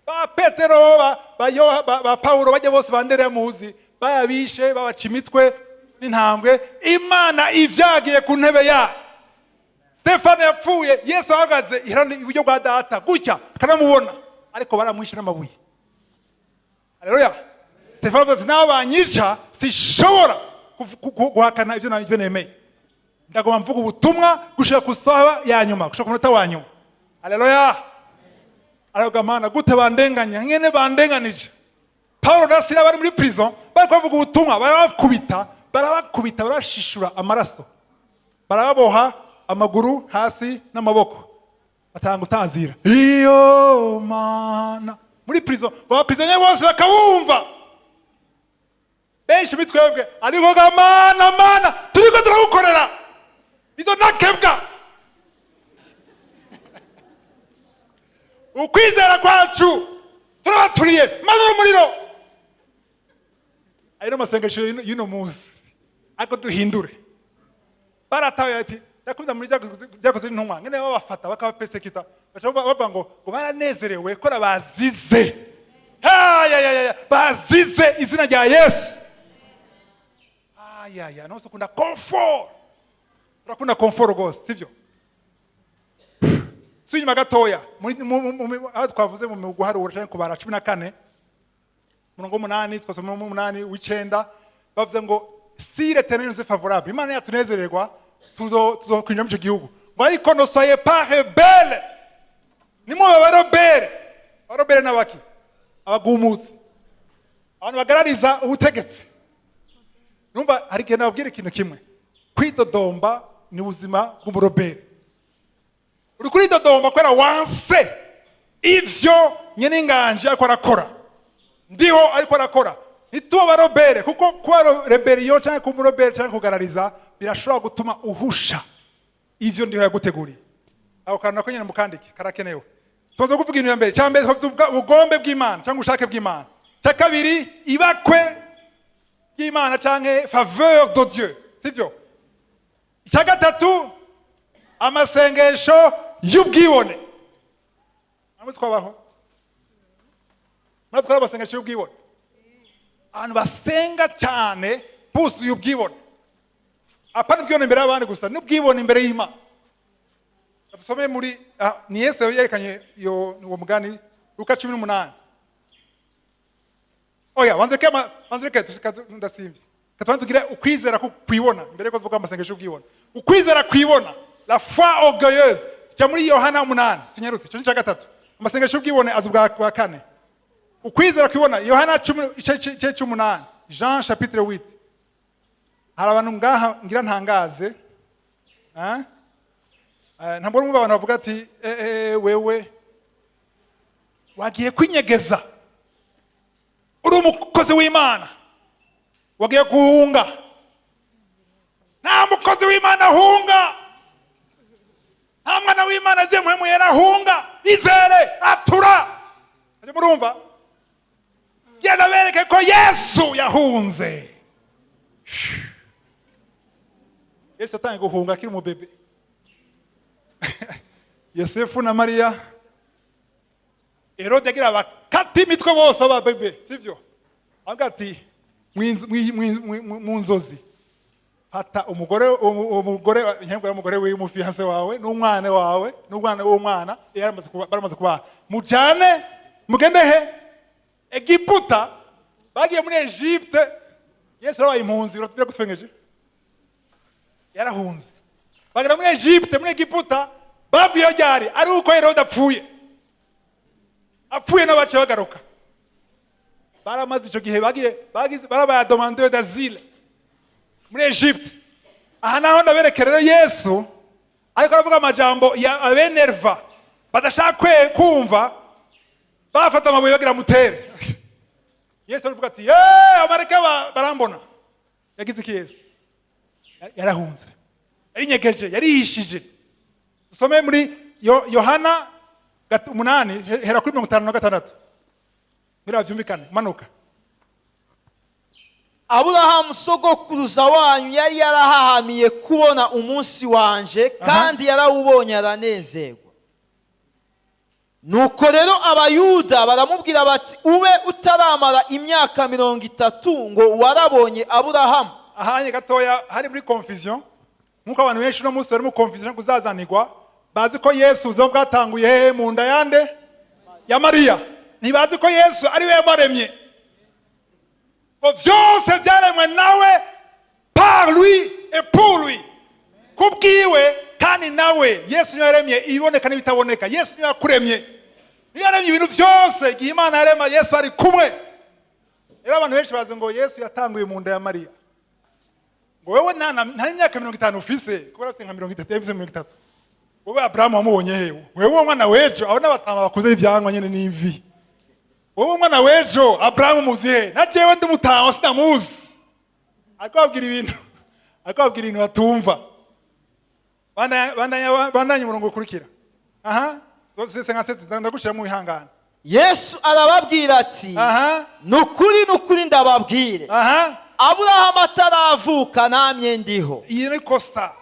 Ba Petero, ba Paulo, bajya bose bandereye muzi, barabishe, babaca imitwe n'intambwe. Imana ivyagiye ku ntebe yayo. Stefano yapfuye Yesu ahagaze iruhande iburyo bwa Data gutya, akanamubona, ariko baramwishe n'amabuye. Haleluya! Stefano avuze ati naho banyica, sishobora guhakana ibyo nemeye, ndagomba mvuga ubutumwa gushika ku saha ya nyuma, gushika ku munota wa nyuma. Haleluya! Aravuga: "Mana, gute bandenganya nkene bandenganije?" Paulo na Sila bari muri prison, bari kubavuga ubutumwa, barabakubita, barabakubita, barashishura amaraso, barababoha amaguru hasi n'amaboko, batanga utazira iyo Mana muri prison, ngo abaprisonnier bose bakabumva. Benshi bitwebwe ariko ga Mana, Mana, turiko turagukorera izo ntakebwa. Ukwizera kwacu turabaturiye maze n'umuriro. Ayo ni amasengesho y'uno munsi, ariko duhindure. Barataye ati yakuza muri Byakoze Intumwa, ngene babafata bakabapesekita, baca bavuga ngo baranezerewe ko bazize. Hayayaya, bazize izina rya Yesu. Ayaya, nose ukunda comfort, turakunda comfort rwose, sibyo? Si inyuma gatoya aho twavuze mu guharura cyangwa kubara 14, murongo w'umunani, twasoma umunani, w'icenda, bavuze ngo si l'Éternel nous est favorable, Imana yatunezererwa, tuzokwinjira muri icyo gihugu. Ngo ariko ne soyez pas rebelle, nimube abarebelle. Abarebelle n'abaki? Abagumutsi, abantu bagarariza ubutegetsi. Numva hari igihe nababwira ikintu kimwe: kwidodomba ni ubuzima bw'umurebelle. Uri kuridodomba kubera wanse ivyo nyene inganje ariko arakora, ndiho ariko arakora. Ntituba abarebelle, kuko kuba rébellion cyangwa kuba umurebelle cyangwa kugarariza birashobora gutuma uhusha ivyo ndiho yaguteguriye. Ako kantu nako nyene mukandike, karakenewe. Tumaze kuvuga ibintu. Ya mbere, cya mbere, twavuze ubugombe bw'Imana cyangwa ubushake bw'Imana. Cya kabiri, ibakwe ry'Imana cyangwa faveur de Dieu, sivyo? Icya gatatu, amasengesho y'ubwibone. Namwe twabaho, natwe twari amasengesho y'ubwibone. Abantu basenga cyane buzuye ubwibone, apana ubwibone imbere y'abandi gusa, n'ubwibone imbere y'Imana. Dusome muri ni Yesu yerekanye iyo uwo mugani, Luka 18. Oya, banze ke, banze ke, ndasimvye. Tubanze tugire ukwizera kwibona mbere yuko tuvuga amasengesho y'ubwibone. Ukwizera kwibona, la foi orgueilleuse. Jya muri Yohana 8, tunyarutse. Icyo ni icya gatatu. Amasengesho y'ubwibone aza ubwa bwa kane. Ukwizera kwibona, Yohana 10, igice cy'umunani, Jean chapitre 8. Hari abantu ngaha ngira ntangaze. Ah? Ntabwo numva abantu bavuga ati: "Wewe wagiye kwinyegeza, uri umukozi w'Imana, wagiye guhunga." Nta mukozi w'Imana ahunga, nta mwana w'Imana aziye Mpwemu Yera ahunga. Izere atura. Mujye murumva, genda bereke ko Yesu yahunze. Yesu yatangiye guhunga akiri umubebe. Yosefu na Mariya, Herode agira bakata imitwe bose b'ababebe, sivyo? Avuga ati mu nzozi: "Fata umugore, umugore intego y'umugore wiwe, umufiancé wawe, n'umwana wawe, n'umwana w'umwana." Baramaze kubana. "Mujane, mugende he? Egiputa." Bagiye muri Egypte. Yesu yarabaye impunzi. Biragutwengeje? Yarahunze, bagera muri Egypte, muri Egiputa. Bavuyeyo ryari? Ari uko Herode apfuye. Apfuye n'abaciye bagaruka. Baramaze icyo gihe bagiye bagize, barabaye demandeur d'asile muri Egypte. Aha naho ndabereka rero Yesu ariko aravuga amajambo ya abenerva badashaka kumva. Bafata amabuye bagira mutere. Yesu aravuga ati: "Yeee, abareke barambona." Yagize iki Yesu? Yarahunze, yarinyegeje, yarihishije. Dusome muri Yohana 8, hera kuri 56, biriya byumvikane. Manuka. Aburahamu sogokuruza wanyu yari yarahahamiye kubona umunsi wanje, kandi yarawubonye aranezerwa. Nuko rero Abayuda baramubwira bati: "Ube utaramara imyaka 30 ngo warabonye Aburahamu?" Ahanye gatoya hari muri confusion, nk'uko abantu benshi uno munsi bari mu confusion, kuzazanirwa. Bazi ko Yesu ubuzima bwatanguye hehe? Mu nda yande? Ya Mariya. Ntibazi ko Yesu ari we yamaremye, ngo byose byaremwe nawe, par lui et pour lui, kubwiwe kandi nawe. Yesu niwe yaremye ibiboneka n'ibitaboneka. Yesu niwe yakuremye, niwe yaremye ibintu byose. Igihe Imana yarema, Yesu ari kumwe. Rero abantu benshi bazi ngo Yesu yatanguye mu nda ya Mariya, ngo wewe nta imyaka 50 ufise, kubera ufise nka 30, yavuze 30. Wowe Aburahamu wamubonye hewe? Wewe uwo mwana w'ejo, abo n'abatama bakuze ivyangwa nyene n'imvi. Wowe umwana w'ejo, Aburahamu muzi he? Na jewe ndi umutama, sinamuzi. Ariko babwira ibintu batumva. Bandanya, bandanya, bandanya, umurongo ukurikira. Aha 57, ndagushiramo wihangana. Yesu arababwira ati: "Ni ukuri, ni ukuri, ndababwire, Aburahamu ataravuka namye ndiho." Iyi ni kosa,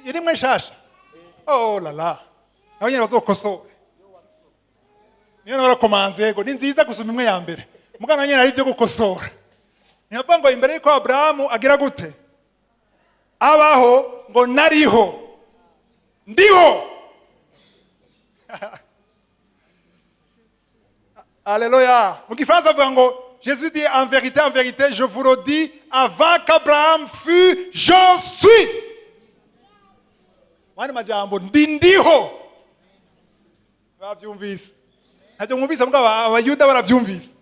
iyi ni mwe nshasha. Oh la la, nabo nyene bazokosora. Niyo nabarakomanze. Yego, ni nziza gusoma imwe ya mbere, mugana nyene hari ibyo gukosora. Ntibavuga ngo imbere yuko Aburahamu agira gute abaho, ngo nariho, ndiho. Alléluia. Mu gifaransa avuga ngo: Jésus dit: "En vérité, en vérité, je vous le dis, avant qu'Abraham fût, je suis." Mwandi majambo, ndi ndiho. Bavyumvise? Ntacyo mwumvise, mugabo Abayuda baravyumvise,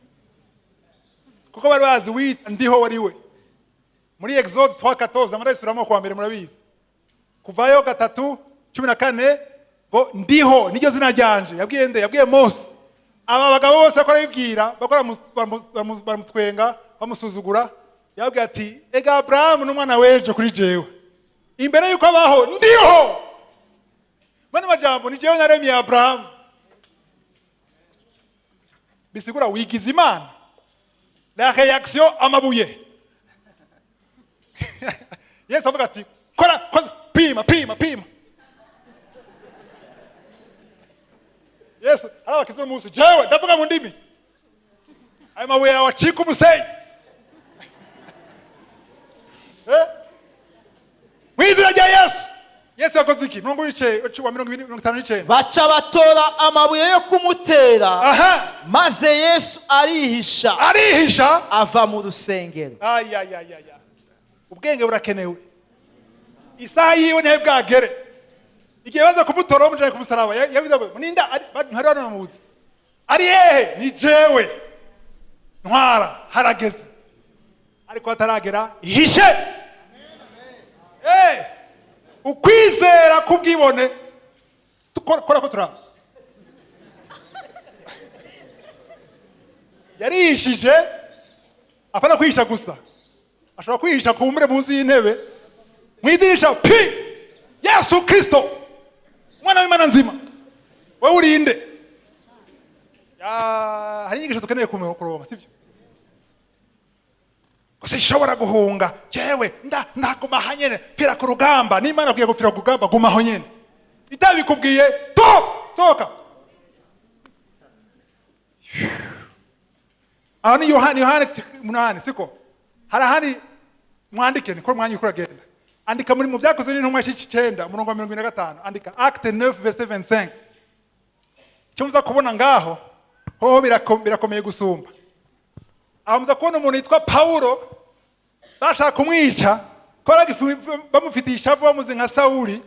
kuko bari bazi wita ndiho wari we. Muri Exode 3:14, amarayisubiramo kuwa mbere, murabizi. Kuvayo 3:14, ngo ndiho niryo zina ryanje. Yabwiye nde? Yabwiye Mose. Aba bagabo bose bako arabibwira, bakora baramutwenga, bamusuzugura. Yababwiye ati: "Ega Aburahamu n'umwana w'ejo kuri jewe, imbere yuko abaho ndiho." Mane majambo, ni jewe naremye Aburahamu. Bisigura wigize Imana. La réaction, amabuye. Yesu avuga ati: "Kora, kora, pima, pima, pima." Yesu arabakiza umunsi: "Jewe ndavuga mu ndimi, ayo mabuye yawe acika umusenyi." Eh? Mu izina rya Yesu. Yesu yakoze iki? Murongo w'ice wa 20, 59. Baca batora amabuye yo kumutera, maze Yesu arihisha, arihisha, ava mu rusengero. Ay, ay, ay, ay, ay. Ubwenge burakenewe. Isaha yiwe ntihe bwagere. Igihe baza kumutora bamujanye ku musaraba, yavuze ngo ninda ntari banamuzi. Ari hehe? Ni jewe ntwara, harageze. Ariko hataragera, ihishe. Ukwizera kubwibone kora ko turaba yarihishije. Apana kwihisha gusa, ashobora kwihisha kumbure munsi y'intebe, mu idirisha pi. Yesu Kristo, umwana w'Imana nzima, wowe urinde. Hari inyigisho dukeneye kuronka, sivyo? Gusa ishobora guhunga, jewe ndaguma aha nyene, pfira ku rugamba. N'Imana akwiye gupfira ku rugamba, guma aho nyene. Itabikubwiye to sohoka. Aho ni Yohani, Yohani 8, siko? Hari ahandi mwandike, niko mwanya uko uragenda. Andika muri mu Byakozwe n'Intumwa 9, umurongo wa 45. Andika Acte 9 verset 25. Icyo muza kubona ngaho hoho birakomeye gusumba. Aho muza kubona umuntu yitwa Paulo, bashaka kumwica ko bamufitiye ishavu, bamuze nka Sawuli.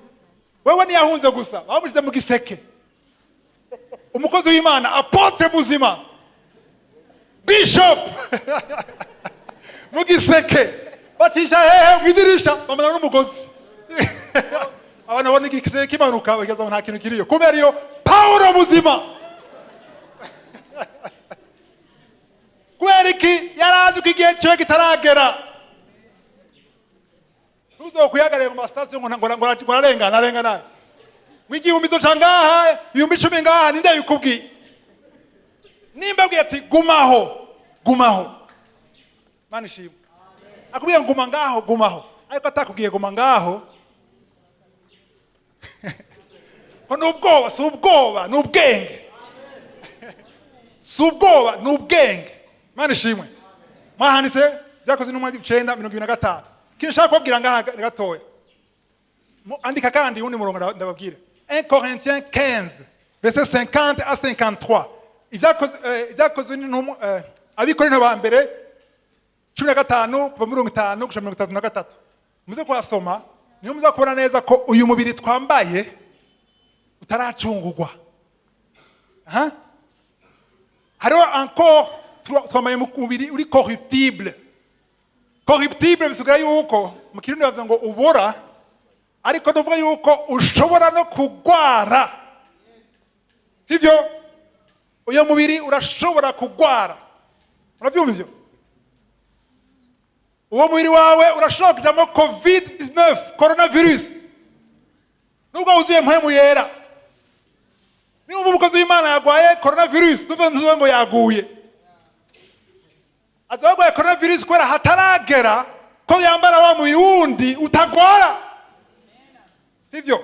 Wewe ntiyahunze gusa, bamushyize mu giseke. Umukozi w'Imana, apôtre muzima, bishop, mu giseke. Bacisha hehe? Mu idirisha, bamena n'umugozi. Abantu babona igiseke kimanuka, bakaza ngo nta kintu kiriyo, kumbe ariyo Paulo muzima. Kubera iki? Yarazi ko igihe cyiwe kitaragera. Ntuzokwihagarare mu masitasiyo ngo ararengana, arengana. Ngo 1000 izoca ngaha, 10,000 ngaha, ninde yabikubwiye? Nimba abwiye ati gumaho, gumaho. Mana ishimwe. Akubwiye ngo guma ngaho, gumaho. Ariko atakubwiye guma ngaho, ngo ni ubwoba, si ubwoba, ni ubwenge. Si ubwoba, ni ubwenge. Mana ishimwe. Mwahanditse Byakozwe n'Intumwa 9, 25. Ikintu nshaka kubabwira ngaha gatoya. Andika kandi uwundi murongo ndababwire. 1 Corinthiens 15, verset 50 à 53. Ibyakozwe n'Intumwa, Abikorinto ba mbere 15, kuva 50 gushika 33. Muze kuhasoma, niho muza kubona neza ko uyu mubiri twambaye utaracungurwa. Aha? Hariho encore twambaye mu mubiri uri corruptible. Corruptible bisigura yuko mu Kirundi bavuga ngo ubora, ariko tuvuga yuko ushobora no kugwara, sivyo? Uyo mubiri urashobora kugwara, uravyumva ivyo? Uwo mubiri wawe urashobora kujamo covid 19, coronavirus, nubwo wuzuye mpwemu yera. Niba umukozi w'Imana yagwaye coronavirus, ntuvuge ngo yaguye. Aza bagwaye coronavirus kubera hataragera ko yambara wa mubiri wundi utagwara, sivyo?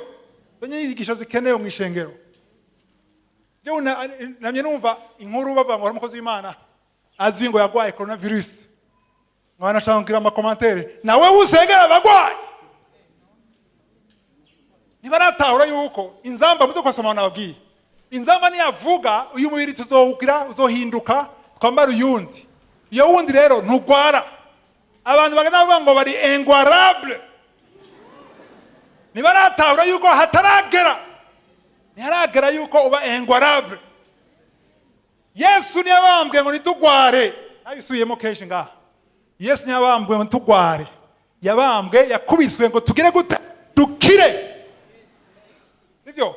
Izo nyigisho zikenewe mu ishengero. Jewe namye numva inkuru bavuga ngo hari umukozi w'Imana azwi ngo yagwaye coronavirus, ngo banashaka kugira ama commentaires, nawe usengera abagwaye. Ntibaratahura yuko inzamba, muze kwasoma, nababwiye inzamba niyavuga, uyu mubiri tuzowugira, uzohinduka, twambara uyundi. Iyo wundi rero ntugwara. Abantu bagenda bavuga ngo bari ingwarable, ntibaratahura yuko hataragera, ntiharagera yuko uba ingwarable. Yesu ntiyabambwe ngo ntitugware, nabisubiyemo kenshi ngaha. Yesu ntiyabambwe ngo ntitugware, yabambwe, yakubiswe ngo tugire gute? Dukire, sivyo?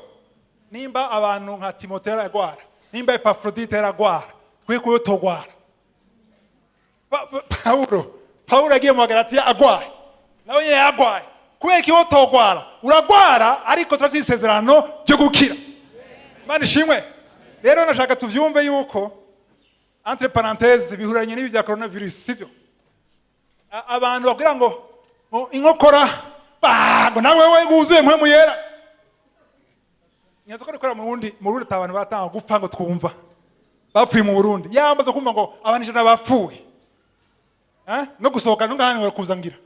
Nimba abantu nka Timoteyo yaragwara, nimba Epafrodite yaragwara, kwiye kuba togwara. Paulo yagiye mu Bagalatiya agwaye, nawe nyine yagwaye. Kubera iki togwara? Uragwara, ariko turafite isezerano ryo gukira. Imana ishimwe. Rero nashaka tuvyumve yuko, entre parenthèses, bihuranye n'ibi bya coronavirus, sivyo? Abantu bagira ngo inkokora, ngo nawe we wuzuye mpwemu yera. Nyaza ko rikorera mu Burundi, mu Burundi abantu batanga gupfa ngo twumva bapfuye mu Burundi, yambaza kumva ngo abantu 100 bapfuye. No gusohoka ntungahane kuza ngira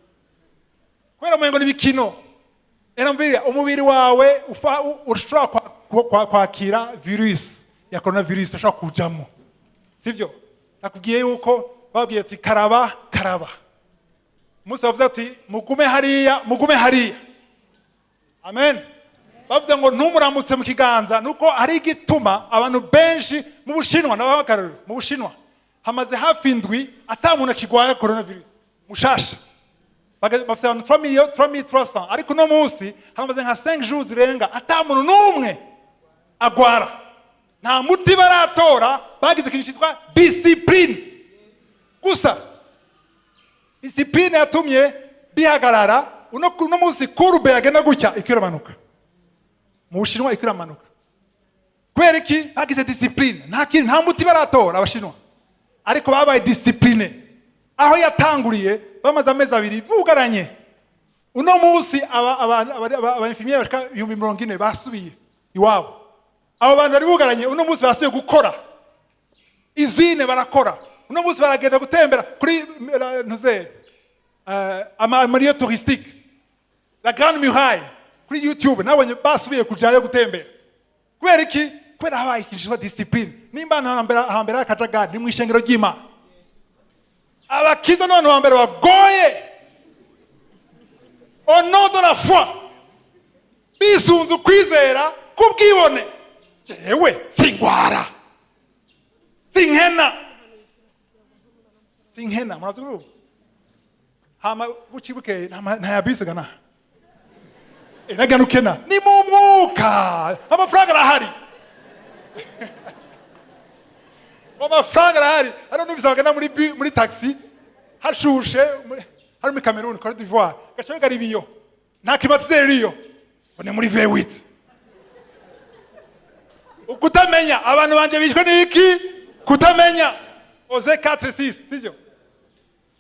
kubera muyengo n'ibikino. Era mvira umubiri wawe ushobora kwakira virus ya coronavirus, ushobora kujamo, sivyo? Nakubwiye yuko babwiye ati karaba, karaba. Umunsi bavuze ati mugume hariya, mugume hariya. Amen. Bavuze ngo ntumuramutse mu kiganza, nuko hari igituma abantu benshi mu Bushinwa, nabaha akarorero, mu Bushinwa hamaze hafi indwi ata muntu akigwara coronavirus mushasha. Bafite abantu 3 millions, 3300, ariko uno munsi hamaze nka 5 jours zirenga ata muntu n'umwe agwara. Nta muti baratora, bagize ikintu cyitwa discipline gusa. Discipline yatumye bihagarara. Uno munsi courbe yagenda gutya ikiramanuka mu Bushinwa, ikiramanuka. Kubera iki? Bagize discipline. Nta kintu, nta muti baratora Abashinwa, ariko babaye discipline. Aho yatanguriye bamaze amezi 2 bugaranye, uno munsi aba infirmiers bashika 40,000 basubiye iwabo. Abo bantu bari bugaranye uno munsi basubiye gukora, izine barakora. Uno munsi baragenda gutembera kuri ntuze ama lieux touristiques, la Grande Muraille kuri YouTube nabonye basubiye kujayo gutembera. Kubera iki? Kubera habaye ikintu cyitwa discipline. Nimba hambere hambere akajagari ni mu ishengero ry'Imana, abakiza n'abantu ba mbere bagoye au nom de la foi, bisunze ukwizera k'ubwibone. Jewe singwara, sinkena, sinkena. Murazi ubu hama buci bukeye ntayabisiga na nagana ukena ni mu mwuka. Amafaranga arahari, amafaranga arahari. Hano numvise bagenda muri taxi hashushe, hari muri Cameroon, Cote d'Ivoire, gaca bigara ibiyo, nta climatiseur iriyo, ngo ni muri V8. Ukutamenya. Abantu banje bishwe n'iki? Kutamenya. Osée 4:6, sivyo?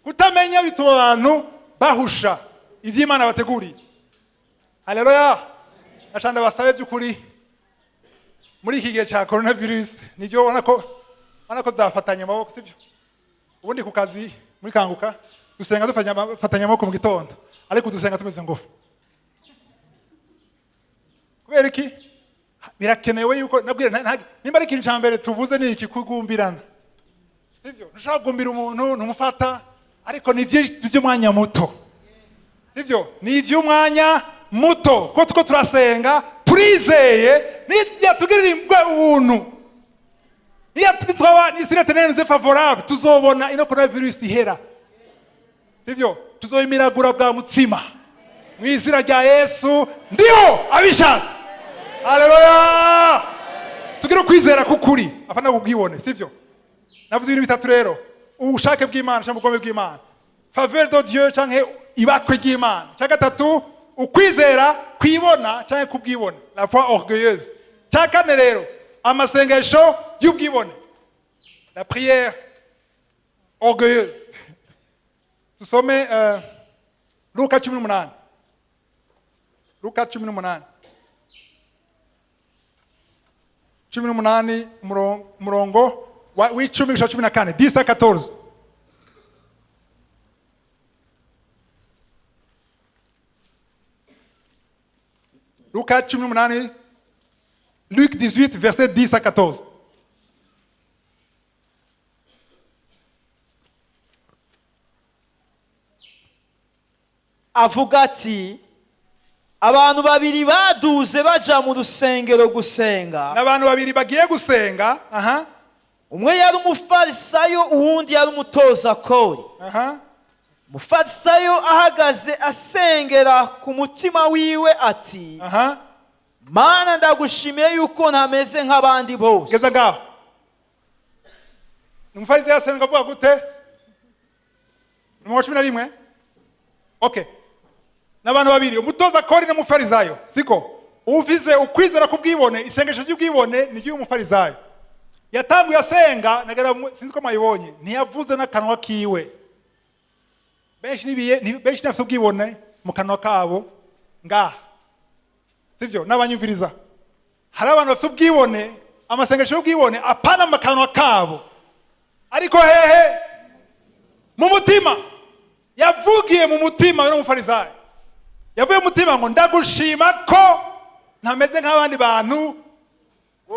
Kutamenya bituma abantu bahusha ivy'Imana bateguriye. Haleluya. Nashanda basabe by'ukuri muri iki gihe cya coronavirus, nibyo ubona ko tuzafatanya amaboko, sibyo? Ubundi ku kazi muri Kanguka dusenga dufatanya amaboko mu gitondo, ariko dusenga tumeze ngufu. Kubera iki? Birakenewe yuko nabwira nimba ari ikintu cya mbere tubuze ni iki? Kugumbirana, sibyo? Ntushobora kugumbira umuntu, ntumufata, ariko ni iby'umwanya muto, sibyo? Ni iby'umwanya muto ko tuko turasenga turizeye niyatugirira ubuntu, niyatwaba si l'Éternel nous est favorable, tuzobona ino coronavirus ihera, sibyo? Tuzoyimiragura bwa mutsima mu izina rya Yesu. Ndiho abishatse. Haleluya. Tugire ukwizera k'ukuri, apana kubwibone, sivyo? Navuze ibintu bitatu rero: ubushake bw'Imana cyangwa ubugome bw'Imana, faveur de Dieu canke ibakwe ry'Imana. Cya gatatu, ukwizera kwibona canke kubwibone, la foi orgueilleuse. Cya kane rero, amasengesho y'ubwibone, la prière orgueilleuse. Tusome Luka 18, Luka 18, 18, umurongo w'10 gushika 14, 10 à 14. Luka 18, Luc 18, verset 10 à 14. Avuga ati: abantu babiri baduze baja mu rusengero gusenga. N'abantu babiri bagiye gusenga, aha. Umwe yari umufarisayo, uwundi yari umutoza kori. Umufarisayo ahagaze asengera ku mutima wiwe ati: Mana, ndagushimiye yuko ntameze nk'abandi bose. Geza ngaho. Ni umufarisayo asenga avuga gute? Ni mu wa 11. Okay, n'abantu babiri, umutoza kori n'umufarisayo, siko? Uvize ukwizera k'ubwibone, isengesho ry'ubwibone ni ry'umufarisayo. Yatanguye asenga nagera sinzi ko mwayibonye, ntiyavuze n'akanwa kiwe. Benshi nibiye benshi ntibafise ubwibone mu kanwa kabo ngaha, sivyo? N'abanyumviriza, hari abantu bafite ubwibone, amasengesho y'ubwibone, apana mu kanwa kabo, ariko hehe? Mu mutima. Yavugiye mu mutima. We n'umufarisayo yavuye mu mutima ngo ndagushima ko ntameze nk'abandi bantu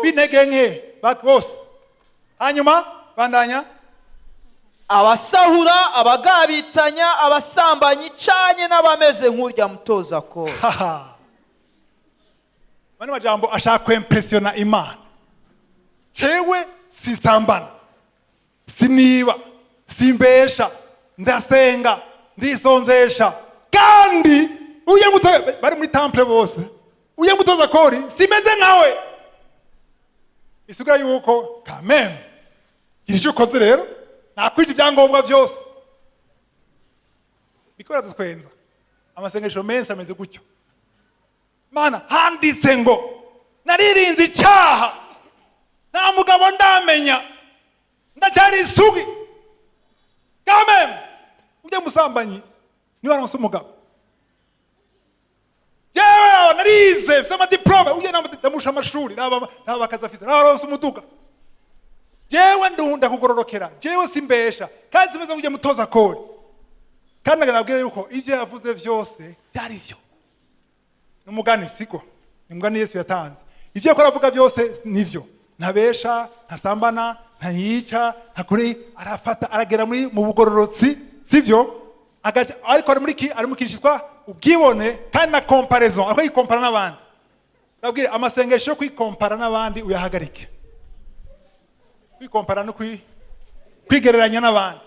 b'intege nke bose. Hanyuma bandanya. Abasahura, abagabitanya, abasambanyi canye n'abameze nk'urya mutoza kori. Haha. Bano majambo ashaka kwimpressiona Imana. Jewe sisambana, siniba, simbesha, ndasenga, ndisonzesha, kandi uye muto bari muri temple bose, uye mutoza kori simeze nkawe. Isigura yuko kameme gira icyo ukoze rero nakwije ibyangombwa byose. Biko biradutwenza, amasengesho menshi ameze gutyo. Mana, handitse ngo naririnze icyaha, nta mugabo ndamenya, ndacyari isugi. Kameme ujya musambanyi niba waronse umugabo. Jewe narize, mfise amadiplôme, ujya ndamurusha amashuri, naba akazi afise, nabaronse umuduga. Jewe ndunda kugororokera, jewe simbesha kandi simeze nk'ujya mutoza kori. Kandi nabwira yuko ibyo yavuze byose byari byo. Ni umugani, siko? Ni umugani Yesu yatanze. Ibyo yakora avuga byose nivyo: ntabesha, ntasambana, ntayica, ntakuri. Arafata aragera muri mu bugororotsi, sivyo? Ariko ari muri ki? Ari mu kintu cyitwa ubwibone kandi na comparaison, ariko yikompara n'abandi. Ndabwira, amasengesho yo kwikompara n'abandi uyahagarike. Kwikompara no kwigereranya n'abandi,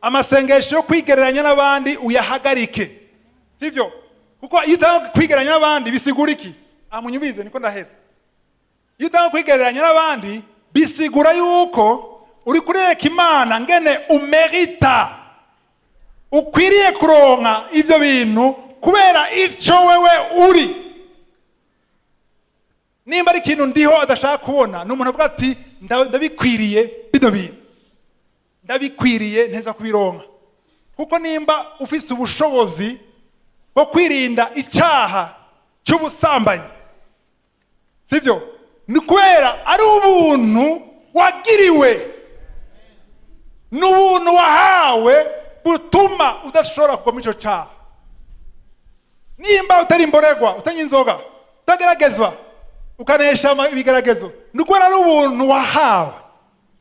amasengesho yo kwigereranya n'abandi uyahagarike, sivyo? Kuko iyo utanga kwigereranya n'abandi bisigura iki? Ah, munyubize niko ndaheza. Iyo utanga kwigereranya n'abandi bisigura yuko uri kureka Imana ngene umérita, ukwiriye kuronka ivyo bintu kubera ico wewe uri. Nimba ari ikintu ndiho adashaka kubona, ni umuntu avuga ati: "Ndabikwiriye bino bintu, ndabikwiriye, nteza kubironka." Kuko nimba ufise ubushobozi bwo kwirinda icyaha cy'ubusambanyi, sibyo? Ni kubera ari ubuntu wagiriwe, ni ubuntu wahawe butuma udashobora kugwa muri icyo cyaha. Nimba utari imborerwa, utanywa inzoga, utageragezwa, ukanesha ibigeragezo, ni ukubera ari ubuntu wahawe.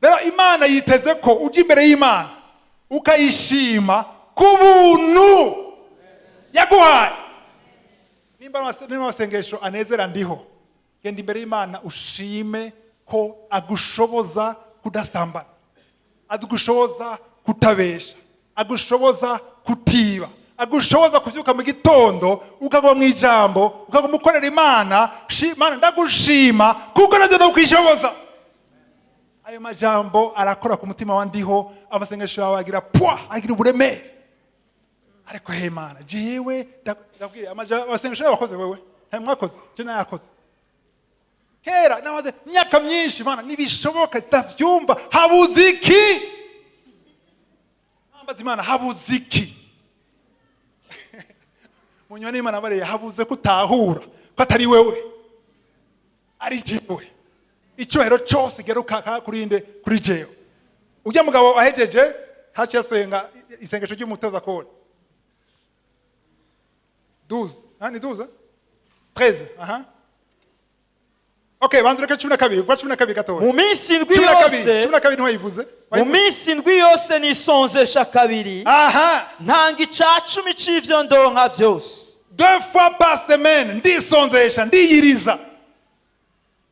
Rero Imana yiteze ko ujya imbere y'Imana ukayishima ku buntu yaguhaye. Nimba amasengesho anezera ndiho, genda imbere y'Imana ushime ko agushoboza kudasambana, agushoboza kutabesha, agushoboza kutiba, agushoboza kubyuka mu gitondo ukaguma mu ijambo, ukaguma ukorera Imana. Imana, ndagushima kuko nabyo ndakwishoboza. Ayo majambo arakora ku mutima wa ndiho, amasengesho yawe agira poids, agira uburemere. Ariko he Mana, jewe ndabwira, amasengesho yawe wakoze wewe, ntayo mwakoze, je nayakoze kera, namaze imyaka myinshi. Mana, ntibishoboka, ndavyumva, habuze iki? Nambaza Imana: "Habuze iki?" Munywa n'Imana bariya: "Habuze ko utahura ko atari wewe, ari jewe. Icyubahiro cyose geruka kuri nde? Kuri jewe." Ujya mugabo ahejeje haciye asenga isengesho ry'umutoza kori. 12, ah, ni 12, 13, aha, okay, banza ureke 12, vuga 12 gatoya. Mu minsi indwi 12. yose 12 ntiwayivuze. Mu Wayivuze. minsi indwi yose nisonzesha kabiri, ntanga ica cumi c'ivyo ndonka byose. Deux fois par semaine ndisonzesha, ndiyiriza.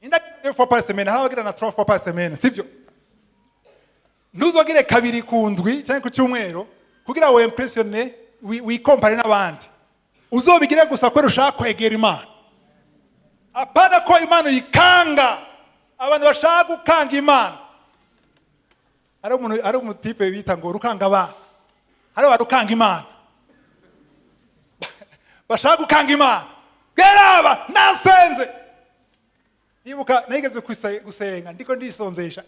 Inda deux fois par semaine, hari abagira na trois fois par semaine, sivyo? Ntuzogire kabiri ku ndwi cyangwa ku cyumweru kugira ngo impressionne, wikompare n'abandi. Uzobigire gusa kubera ushaka kwegera Imana, apana ko Imana uyikanga. Abantu bashaka gukanga Imana, hari umuntu, hari umutipe bita ngo rukanga abana, hari barukanga Imana, bashaka gukanga Imana. Bweraba nasenze, nibuka nigeze gusenga, ndiko ndisonzesha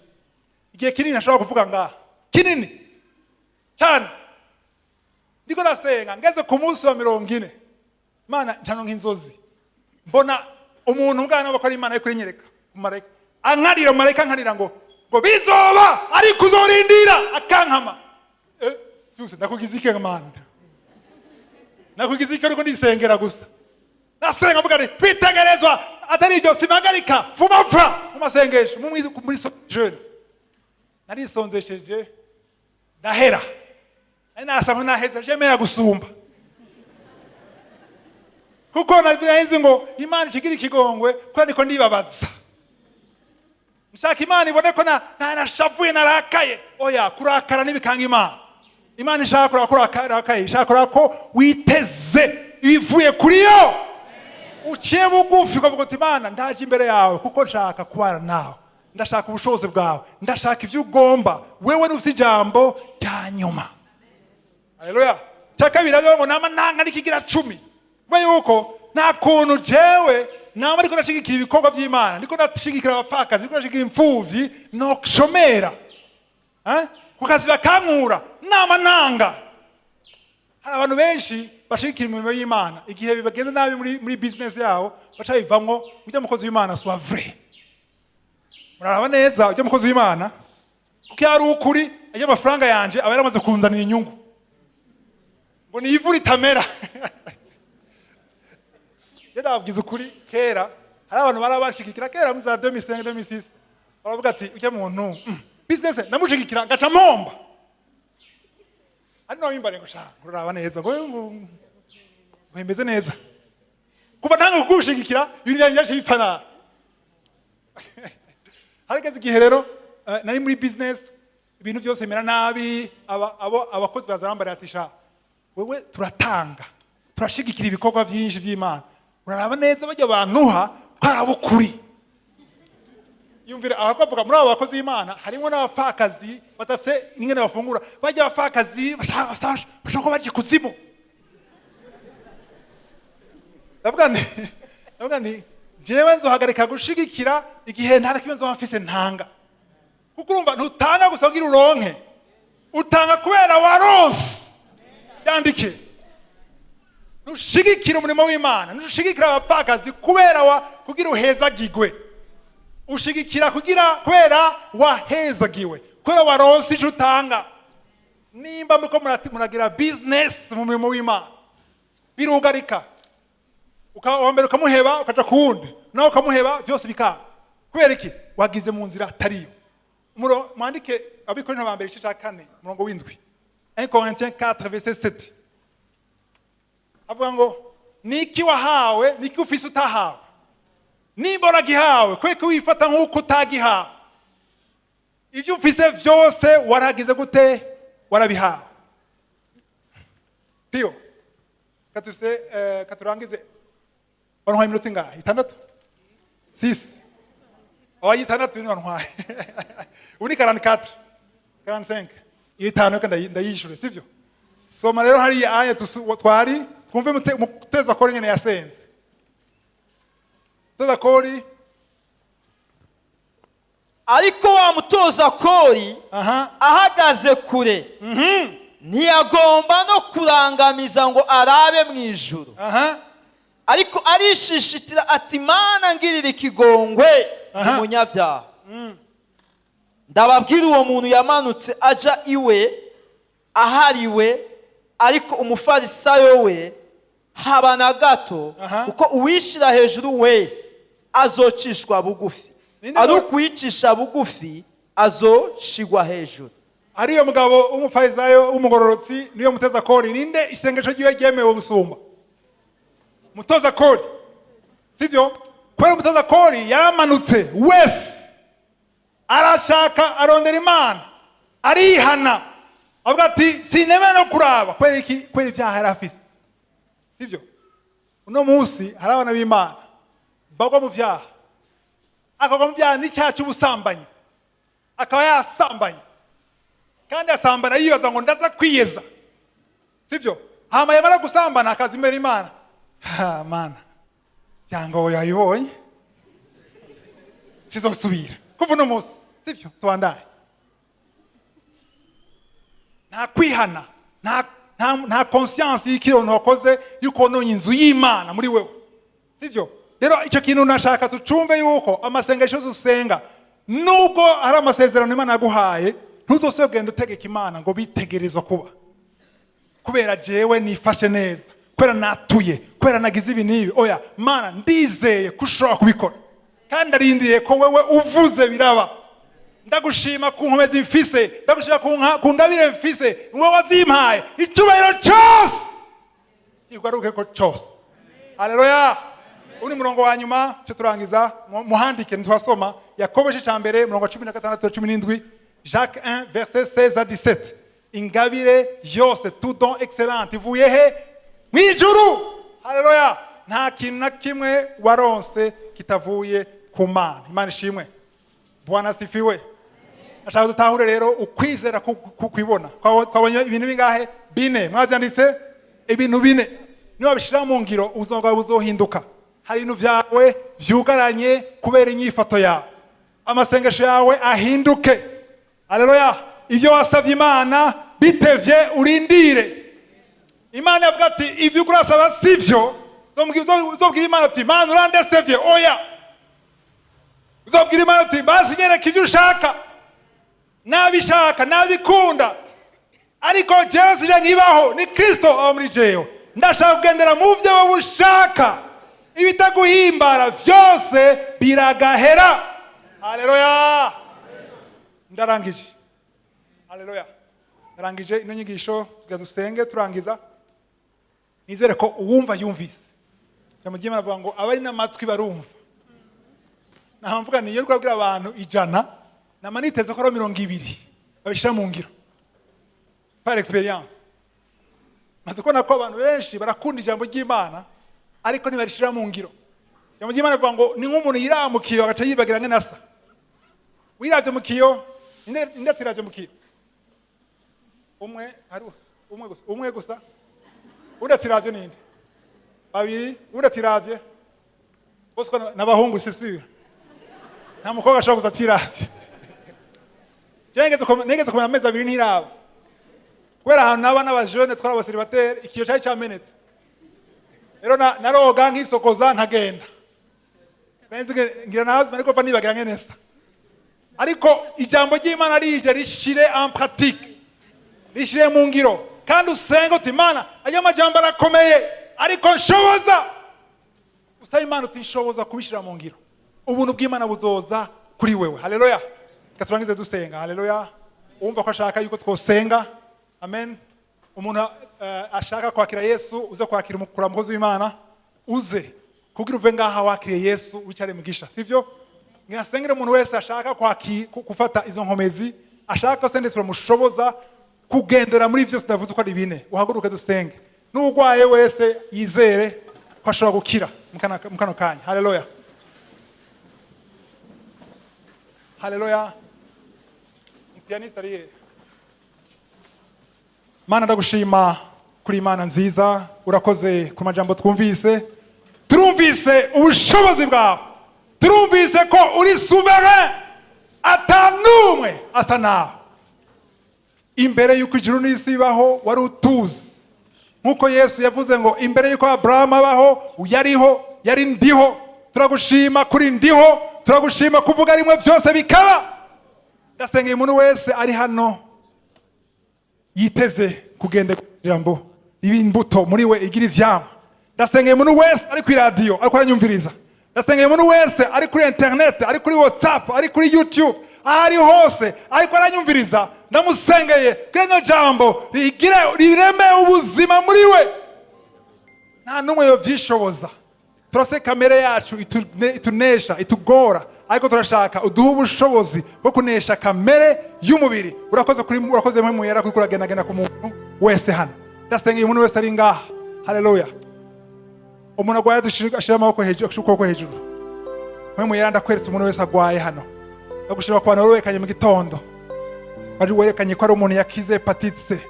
igihe kinini ntashobora kuvuga ngaha, kinini cyane. Ndiko nasenga, ngeze ku munsi wa 40, Mana, ncano nk'inzozi, mbona umuntu ubwana bakora Imana ariko inyereka umumarayika ankarira, umumarayika ankarira ngo bizoba ariko uzorindira, akankama. Byose ndakugize iki, Mana? Nakugize iki? Ariko ndisengera gusa, nasenga mvuga nti bitegerezwa, atari ibyo simpagarika vuba mfa mu masengesho muri jeûne. Narisonzesheje. Ndahera, nari nasa naheze, jemera gusumba, kuko nari ngo Imana ikigira ikigongwe, kubera niko ndibabaza, nshaka Imana ibone ko nashavuye, narakaye. Oya, kurakara ntibikanga Imana. Imana ishaka kuraba ko urakaye, ishaka kuraba ko witeze ibivuye kuri yo, uciye bugufi, ukavuga uti: "Imana, ndaje imbere yawe kuko nshaka kubana nawe, ndashaka ubushobozi bwawe, ndashaka ibyo ugomba. Wewe nufite ijambo rya nyuma." Haleluya. Cya kabiri aravuga ngo nama nanga n'ikigira cumi, kubera yuko nta kuntu jewe nama ariko ndashigikira ibikorwa by'Imana, ndiko ndashigikira abapfakazi, ndiko ndashigikira imfuvyi, noshomera. Eh? Ku kazi bakankura, nama nanga. Hari abantu benshi bashigikira imirimo y'Imana, igihe bibagenze nabi muri business yabo baca bivamwo. Ujya mukozi w'Imana soit vrai, muraraba neza ujya mukozi w'Imana, kuko iyo ari ukuri, ajya amafaranga yanje aba yaramaze kunzanira inyungu, ngo ni ivu ritamera. Je ndababwiza ukuri, kera hari abantu bari bashigikira, kera mu za 2005, 2006, baravuga ati: "Ujya muntu, business ndamushigikira, ngaca mpomba." Hano bimbare ngo: "Sha, uraraba neza ngo imeze neza kuva ntanga kugushigikira, ibintu byanjye byaje bipfa nabi." Harigeze igihe rero nari muri business, ibintu byose bimera nabi, abo abakozi baza bambara ati: "Sha, wewe turatanga, turashigikira ibikorwa byinshi by'Imana, uraraba neza bajya bantuha ko ari ab'ukuri." Yumvira abavuga muri abo bakozi b'Imana harimo n'abapfakazi badafite ingene bafungura, bajya abapfakazi bashaka ko baje kuzimu. Ndavuga nti jewe nzohagarika gushigikira igihe nta na kimwe nzoba mfise ntanga, kuko urumva ntutanga gusa kugira uronke, utanga kubera waronse. Yandike: ntushigikira umurimo w'Imana, ntushigikira abapfakazi kubera wa kugira uhezagigwe, ushigikira kugira kubera wahezagiwe, kubera waronse icyo utanga. Nimba muriko muragira business mu murimo w'Imana, birugarika. Uwa mbere ukamuheba, ukaja ku wundi, nawe ukamuheba, byose bikanga. Kubera iki? Wagize mu nzira atariyo. Mwandike Abikorinto ba mbere igice cya 4, umurongo w'7, 1 Corinthiens 4 verset 7, avuga ngo: "Niki wahawe? Niki ufise utahawe? Nimba waragihawe, kubera ko wifata nk'uko utagihawe? Ibyo ufise vyose waragize gute? Warabihawe." Piyo katuse, katurangize. Wantwaye iminota ingahe? 6, 6? Oya, 6 ni wantwaye, ubu ni 44, 45. Iyo 5 reka ndayishure, sivyo? Soma rero hariya aya twari twumve muteza kori nyene yasenze, muteza kori. Ariko wa mutoza kori ahagaze kure, ntiyagomba no kurangamiza ngo arabe mu ijuru, ariko arishishitira ati: "Mana, ngirira ikigongwe, umunyabyaha." Ndababwira, uwo muntu yamanutse aja iwe ahariwe, ariko umufarisayo we haba na gato, kuko uwishira hejuru wese azocishwa bugufi, Ninde ari ukuyicisha bugufi azoshigwa hejuru. Ariyo mugabo w'umufarisayo w'umugororotsi niyo muteza kori, ninde isengesho ryiwe ryemewe gusumba? Mutoza kori, sivyo? Kubera umutoza kori yaramanutse wese, arashaka, arondera Imana, arihana, avuga ati: "Sinemera no kuraba." Kubera iki? Kubera ibyaha yari afise, sivyo? Uno munsi hari abana b'Imana bagwa mu vyaha, akagwa mu byaha n'icyaha cy'ubusambanyi, akaba yasambanye, kandi asambana yibaza ngo: "Ndaza kwiyeza," sivyo? Hama yamara gusambana akaza imbere Imana: "Ha, Mana, cyangwa yayibonye, sizosubira kuva uno munsi," sivyo? Tubandaye. Nta kwihana, nta conscience y'ikintu wakoze, yuko wononye inzu y'Imana muri wewe, sivyo? Rero icyo kintu nashaka tucumve, yuko amasengesho yose usenga, nubwo ari amasezerano Imana yaguhaye, ntuzose ugenda utegeka Imana ngo bitegerezwa kuba kubera jewe nifashe neza, kubera natuye, kubera nagize ibi n'ibi. Oya, Mana, ndizeye ko ushobora kubikora, kandi arindiriye ko wewe uvuze biraba. Ndagushima ku nkomezi mfise, ndagushima ku ngabire mfise, niwe wazimpaye. Icyubahiro cyose igugaruke ko cyose. Haleluya! Undi murongo wa nyuma cyo turangiza, muhandike ntitwasoma: Yakobo igice cya mbere, murongo wa 16, 17, Jacques 1, verset 16 à 17. Ingabire yose, tout don excellent, ivuye he? Mu ijuru. Haleluya! Nta kintu na kimwe waronse kitavuye ku Mana. Imana ishimwe. Bwana asifiwe. Ashaka dutahure rero ukwizera kwibona. Twabonye ibintu bingahe? Bine. Mwabyanditse? Ibintu bine niba bishyira mu ngiro, ubuzima bwawe buzohinduka. Hari ibintu byawe byugaranye kubera inyifato yawe. Amasengesho yawe ahinduke. Haleluya! Ibyo wasabye Imana bitevye, urindire. Imana yavuga ati: "Ibyo uko urasaba si byo." Uzobwira Imana ati: "Imana, urandesevye." Oya, uzobwira Imana ati: "Basi nyereka ibyo ushaka, nabishaka, nabikunda, ariko jewe sije nkibaho, ni Kristo aba muri jewe. Ndashaka kugendera mu byo wowe ushaka." Ibitaguhimbara vyose biragahera. Haleluya! Ndarangije. Haleluya! Ndarangije ino nyigisho. Tugira dusenge turangiza. Nizere ko uwumva yumvise. Ijambo ry'Imana avuga ngo abari n'amatwi barumva. Naho mvuga ni iyo kubabwira abantu 100, nama niteze ko ari 20 babishyira mu ngiro. Par expérience, maze kubona ko abantu benshi barakunda ijambo ry'Imana, ariko ntibarishyira mu ngiro. Ijambo ry'Imana rivuga ngo ni nk'umuntu yiraba mu kiyo agaca yibagira nk'ena asa. Wiravye mu kiyo, ninde atiravye mu kiyo? Umwe, hari umwe gusa, umwe gusa. Undi atiravye ninde? Babiri. Undi atiravye bose ko n'abahungu, c'est sûr, nta mukobwa ashobora kuza atiravye. Jewe nigeze kumara amezi 2 ntiraba, kubera ahantu naba n'abajene twari abaseribateri, ikiyo cari camenetse. Rero naroga nkisokoza nkagenda. Nzi ngira nazi ariko mva nibagira ngene nsa. Ariko ijambo ry'Imana rije, rishire en pratique, rishire mu ngiro, kandi usenge uti: "Imana, ayo majambo arakomeye, ariko nshoboza." Usaba Imana uti: "Nshoboza kubishyira mu ngiro." Ubuntu bw'Imana buzoza kuri wewe. Haleluya! Reka turangize dusenga. Haleluya! Uwumva ko ashaka yuko twosenga, amen. Umuntu ashaka kwakira Yesu, uze kwakira umukura mukozi w'Imana, uze kugira uve ngaha wakiriye Yesu, wicare mugisha, sivyo? Ngasengera umuntu wese ashaka gufata izo nkomezi, ashaka se ndetse turamushoboza kugendera muri byose ndavuze uko ari bine. Uhaguruke dusenge. N'urwaye wese yizere ko ashobora gukira mu kano kanya. Haleluya, haleluya! Pianiste ari he? Mana, ndagushima kuri Imana nziza. Urakoze ku majambo twumvise. Turumvise ubushobozi bwawe, turumvise ko uri souverain, atanumwe asa nawe. Imbere y'uko ijuru n'isi bibaho, wari utuzi. Nk'uko Yesu yavuze ngo imbere y'uko Aburahamu abaho yariho, yari ndiho. Turagushima kuri ndiho, turagushima kuvuga rimwe byose bikaba. Ndasengeye umuntu wese ari hano yiteze kugenda ijambo riba imbuto muri we, igira ivyamwa. Ndasengeye umuntu wese ari kuri radiyo ariko aranyumviriza. Ndasengeye umuntu wese ari kuri internet, ari kuri WhatsApp, ari kuri YouTube, aho ari hose ariko aranyumviriza. Ndamusengeye kuri rino jambo rigire rireme ubuzima muri we. Nta n'umwe yovyishoboza. Turase kamere yacu itunesha, itugora, ariko turashaka uduhe ubushobozi bwo kunesha kamere y'umubiri. Urakoze kuri, urakoze mwe muyera kuko uragendagenda ku muntu wese hano. Ndasengeye umuntu wese ari ngaha. Haleluya! Umuntu agwaye ashire amaboko hejuru, ashire ukuboko hejuru. Mwe muyera, ndakweretse umuntu wese agwaye hano. Ndagushima ku bantu werekanye mu gitondo, wari werekanye ko ari umuntu yakize hépatite C.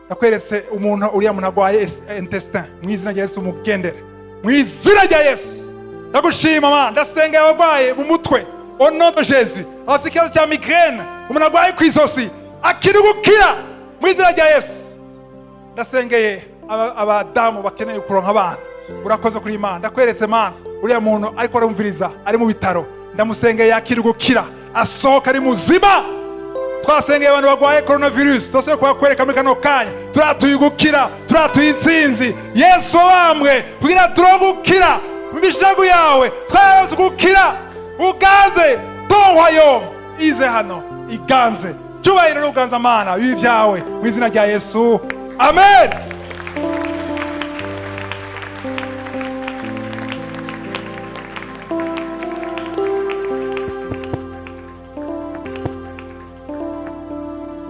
Ndakweretse umuntu, uriya muntu agwaye intestin, mu izina rya Yesu mugendere, mu izina rya Yesu. Ndagushima ma. Ndasengera abarwaye mu mutwe, au nom de Jésus. Abafite ikibazo cya migraine, umuntu arwaye ku izosi akiri gukira mu izina rya Yesu. Ndasengeye abadamu bakeneye kuronka abana. Urakoze kuri Imana. Ndakweretse Mana uriya muntu ariko arumviriza ari mu bitaro. Ndamusengeye yakiri gukira, asohoka ari muzima. Twasengeye abantu barwaye coronavirus, twose kubakwereka muri kano kanya. Turatuye gukira, turatuye intsinzi. Yesu wambwe kugira turonke gukira, mu mishagu yawe twararonse gukira. Uganze tohwayo. Ize hano iganze. Cyubahiro n'uganza, Mana, bibi byawe mu izina rya Yesu, amen.